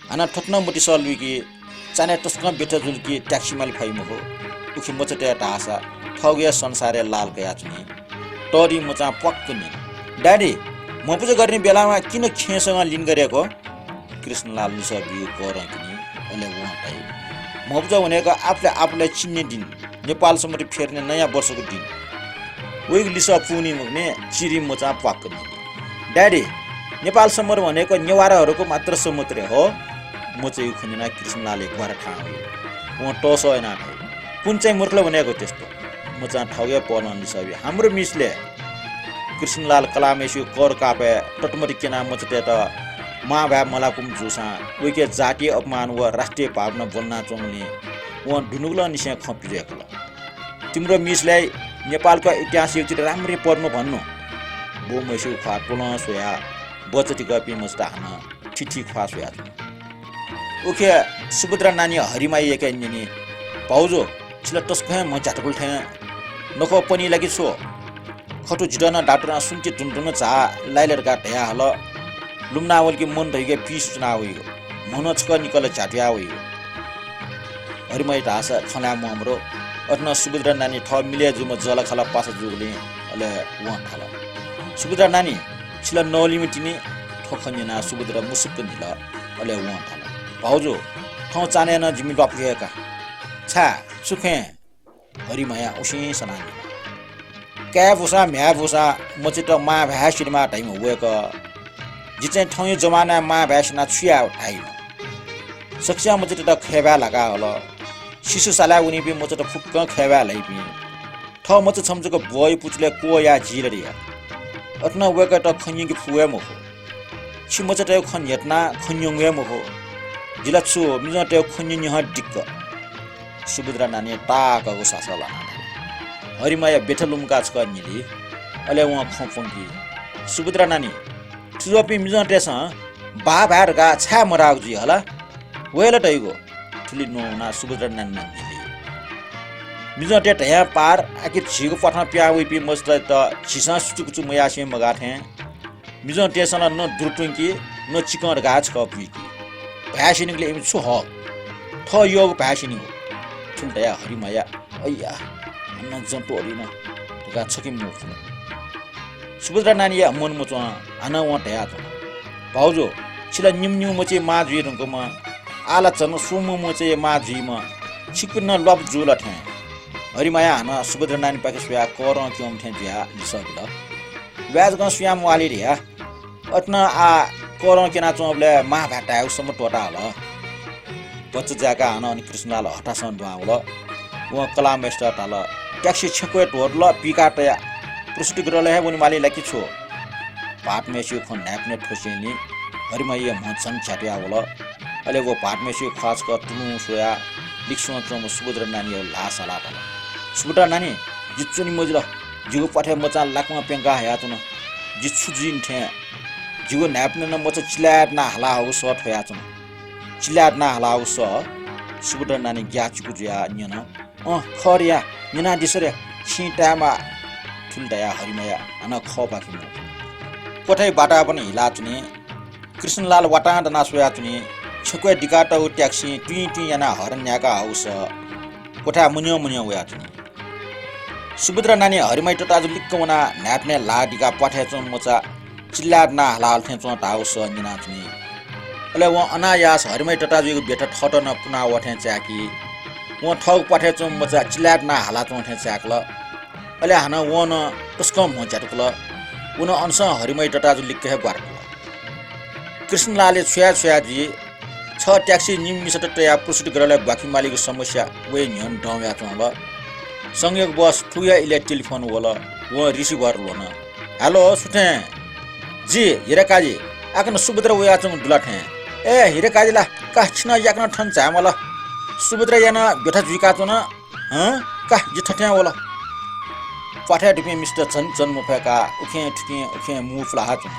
हानं थथे नं मतिसा लुइकी, चान्हय् तसकं बेथा जुल कि ट्याक्सी माली फइ मखु। उखे मचातय् धाःसा थःगु हे संसारय् लाल कयाच्वनी। तःधिं मचां प्वाक्क न्यनी, "Daddy, म्हपुजा गर्ने बेलामा किन खेँसगं लिन गरेको?" कृष्णलालं लिसः बिउ करं किनी। अले वं धाइ, "म्हपुजा भनेको आफूले आफूलाई चिन्ने दिन, नेपाल सम्बत फेर्ने नयाँ वर्षको दिन।" वइगु लिसः पूवनी मखुनि चिरिं मचां प्वाक्क न्यनी, "Daddy, नेपाल सम्बत भनेको नेवारहरूको मात्र सम्बत रे हो।" मचाया खँ न्यनाः कृष्णलाल ग्वारा थाहां वइ। वं तसः यानाः धाइ, "कुन चाहिँ मूर्खले भनेको त्यस्तो?" मचां थःगु हे पहलं लिसः बी, "हाम्रो मिसले।" कृष्णलाल कलाःम्हेसिगु कर कापय् ततमति क्यनाः मचातय्‌त मांभाय् मलाकूम्ह जूसां वय्‌के जातीय अपमान व राष्ट्रिय भावना ब्वनाच्वंगुलिं वं दुनुगलंनिसें खँ पिज्वय्‌कल। तिम्रो मिसलाइ नेपालका इतिहासया चित्र राम्रे पढ्नु भन्नु। बौम्हय्‌सिगु ख्वाः त्वलं स्वयाः बचतिकःपिं मचात हानं थीथी ख्वाः स्वयाच्वन। उखे सुभद्रा नानी हरिमायायाके न्यनी, भाउजु, छि ला तसकं हे म्ह झ्यातुकुल थें। नखः पनी ला कि छु? खथु जितः नं डाक्टरं सुन्ति धुन धुन झा लाइ ला धकाः धयाहल। लुमना वल कि मन धइके पिस च्वना वइगु। म्ह नं छकः निकल झ्यातुया वइगु। हरिमाया धाःसा खँ ल्हाये म्वाःमदु। अथे नं सुभद्रा नानी थः मिले जूम्ह जःलाखःला पासा जूगुलिं अले वं धाल, सुभद्रा नानी, छि ला नवलिम्ह तिनि। थ्व खँ न्यनाः सुभद्रा मुसुक्क न्हिल। अले वं धाल, भाउजु, थौं चान्हय् नं जिमि ल्वापु हे का। छाय्, छु खँ? हरिमाया उसिं सनाः न्यन। काय् बूसां म्ह्याय् बूसां मचायात मांभाय् सिनेमाः धाइम्ह वय्‌कः। जि चाहिँ थौंया जमानाय् मांभाय् सिनाः छु याये धाइम्ह। सकसियां मचायात खय्‌भाय् ल्हाकाः हल। शिशु सालाय् वनीपिं मचात फुक्कं खय्‌भाय् ल्हाइपिं। थः मचा छम्ह जक ब्वःया पुचलय् क्वःया जिल रे। अथे नं वय्‌कःयात खँ न्यंके फु हे मखु। छि मचातय्‌गु खँ न्ह्यथनाः खँ न्यंगु हे मखु। जि ला छु मिजंतय्‌गु खँ न्यँ न्यहं दिक्क। सुभद्रा नानी ताःहाकःगु सासः ल्हानाः धाल। हरिमाया ब्यथा लुमंकाः छकः न्हिली। अले वं खँ प्वंकी। सुभद्रा नानी, थुज्वःपिं मिजंतय्‌सं बाः भाय् धकाः छाय् मधाःगु जुइ हला? व हे ला धइगु। थुलि न्ववानाः सुभद्रा नानी नं न्हिली। मिजंतय् धयां पार, आखिर झीगु प्वाथं पिहां वइपिं मचातय्‌त झीसं सुचुकुचु मयासें मगाः थें। मिजंतय्‌सं ला न दुरु त्वंकी, न चिकं धकाः छकः बुइकी। भाय् स्यनीगुलिं इमि छु हः? थः यःगु भाय् स्यनीगु। थुलि धयाः हरिमाया, अय्या, हानं जं त्वःतिन धकाः छखे मुंकल। सुभद्रा नानीया मन मच्वं हानं वं धयाच्वन, भाउजु, छि ला निम्ह निम्ह मचाया मां जुइ धुंकूम्ह, आः ला झन स्वम्ह मचाया मां जुइम्ह, छिकपिं नं ल्वापु जू ला थें। हरिमाया हानं सुभद्रा नानीपाखे स्वयाः करं क्यंम्ह थें जुयाः लिसः बिल। ल्वाय् जकं सुयां म्वाःले धया। अथे नं आः करं क्यनाच्वंबलय् मांभाय् धायेगु सम्म त्वःता हल। भचा जाय्‌काः हानं अन कृष्णलाल हथासं दुहां वल। वं कलाःम्हय्‌सित धाल, ट्याक्सी छेँक्वय् ध्वदुल पिकाः तया। प्रस्तुति गृहलय् हे वनेमाली ला कि छु? भाःतम्हय्‌सिगु खँ न्हाय्‌पनय् थ्वसेंलि हरिमाया म्ह झन झ्यातुया वल। अले व भाःतम्हय्‌सिगु ख्वाः छकः तुलुं स्वयाः लिक्सं च्वंम्ह सुभद्रा नानीया ल्हाः सालाः धाल, सुभद्रा नानी, जि च्वने मजिल। जिगु प्वाथय् मचां लाकमा प्यंका हयाच्वन। जि छु जुइ नि थें। जिगु न्हाय्‌पनय् नं मचा चिलाय् दनाः हाला हःगु सः थ्वयाच्वन। चिलाय् दनाः हाला हःगु सः। सुभद्रा नानी ग्याःचिकु जुयाः न्यन, अँ, खः रे या, न्यनादिसँ रे, छिं तायेमाः। थुलि धयाः हरिमाया हानं खः पाखे मुंकल। क्वथाय् वातावरण हिलाच्वनी। कृष्णलाल वातां दनाः स्वयाच्वनी। छेँक्वय् दिकातःगु ट्याक्सिं टुइँ टुइँ यानाः हर्न न्यायेका हःगु सः। क्वथाय् मन्यं मन्यं वयाच्वनी। सुभद्रा नानी हरिमाया तताजु लिक्क वनाः न्हाय्‌पनय् ल्हाः दिकाः प्वाथय् च्वंम्ह मचा चिल्लाय् दनाः हाला हल थें च्वं धाःगु सः न्यनाच्वनी। अले वं अनायास हरिमाया तताजुयागु ब्यथा थःत नं पुना वः थें चाय्‌की। वं थःगु प्वाथय् च्वंम्ह मचा चिल्लाय् दनाः हाला च्वं थें चाय्‌कल। अले हानं वं नं तसकं म्ह झ्यातुकल। व नं अनसं हरिमाया तताजु लिक्क हे ग्वारातुकल। कृष्णलालया छु याये छु याये जुइ। छगः ट्याक्सी निम्ह मिसात तयाः प्रस्तुतिगृहलय् ब्वाकी मालीगु समस्या वया न्ह्यःने दं वयाच्वंगु। संयोगवश थुगु हे इलय् टेलिफोन वल। वं receiver ल्ह्वन। हेलो, सु थें? जि हिराकाजी, आः कन सुभद्रा वयाच्वंगु दु ला थें? ए हिराकाजी ला, का छिं नं याकनं थन झायेमाल। सुभद्राया नं ब्यथा जुइकाच्वन। हँ, का, जि थथें वल। प्वाथय् दुपिं मिस्त झन झन मफय्‌काः उखें थुखें उखें मू पुलाहाः च्वन।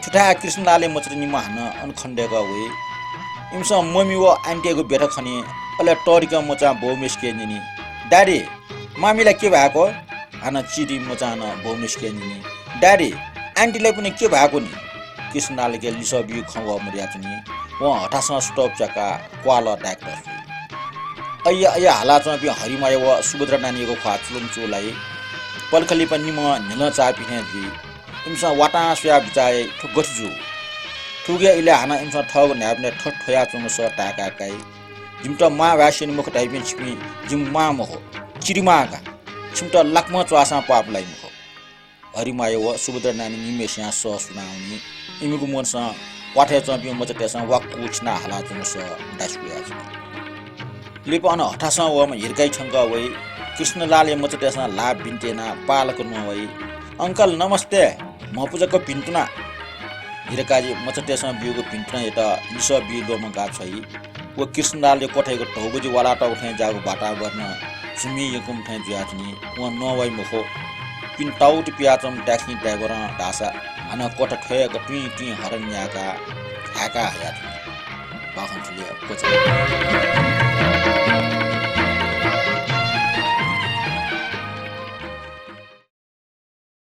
थुथाय् कृष्णलालया मचात निम्ह हानं अन खनेदय्‌कः वइ। इमिसं ममि व आन्टीयागु ब्यथा खनी। अले तःधिकं मचां बौम्हय्‌सिके न्यनी, दादी, मामि ला के भाय्‌क्व? हानं चिधीम्ह मचां नं बौम्हय्‌सिके न्यनी, दादी, आन्टीलाइ पुनि के भाय्‌क्व नि? कृष्णलालके लिसः बीगु खँ वः मदयाच्वनी। वं हथासं सुतः पुचाकाः क्वाःलः दाय्‌केत स्वइ। अय्‌या अय्‌या हालाच्वंपिं हरिमाया व सुभद्रा नानीयागु ख्वाः चुलुमचुलु लाइ। पलख लिपा निम्हं न्ह्यलं चाःपिं थें जुइ। इमिसं वातां स्वयाः बिचाः याइ, थ्व गथे जू? थुगु हे इलय् हानं इमिसं थःगु न्हाय्‌पनय् थ्व थ्वयाच्वंगु सः ताय्‌काय् काइ। जिमित मां भाय् स्यनी मखु धाइपिं छिपिं जिमि मां मखु, चिधीमां का। छिमित लाकमं च्वाःसां पाप लाइ मखु। हरिमाया व सुभद्रा नानी निम्हय्‌सियां सः सुनावनी। इमिगु मनसं प्वाथय् च्वंपिं मचातय्‌सं वाक्कु छिनाः हालाच्वंगु सः दासिक वयाच्वन। लिपा अन हथासं वःम्ह हिराकाजी थ्यंकः वइ। कृष्णलालया मचातय्‌सं ल्हाः बिन्ति यानाः पालक न्ववाइ। अंकल नमस्ते, म्हपुजाक भिन्तुना। हिरकाजी मचातय्सं ब्यूगु भिंतुनायात लिसः बी ल्वःमंका छ्वइ। व कृष्णलालया क्वथायागु धौगुजी वालातःगु थें ज्याःगु वातावरणं सुम्हिं यंकूम्ह थें जुयाच्वनी। वं नवाइ मखु। पिने ताउति पियाच्वंम्ह ट्याक्सिं ड्राइभरं धाःसा हानं क्वथा थ्वय्क तुं तुं हरन न्याय्काः हाय्काः हयाच्वनी। बाखं थुलि हे क्वचाय्।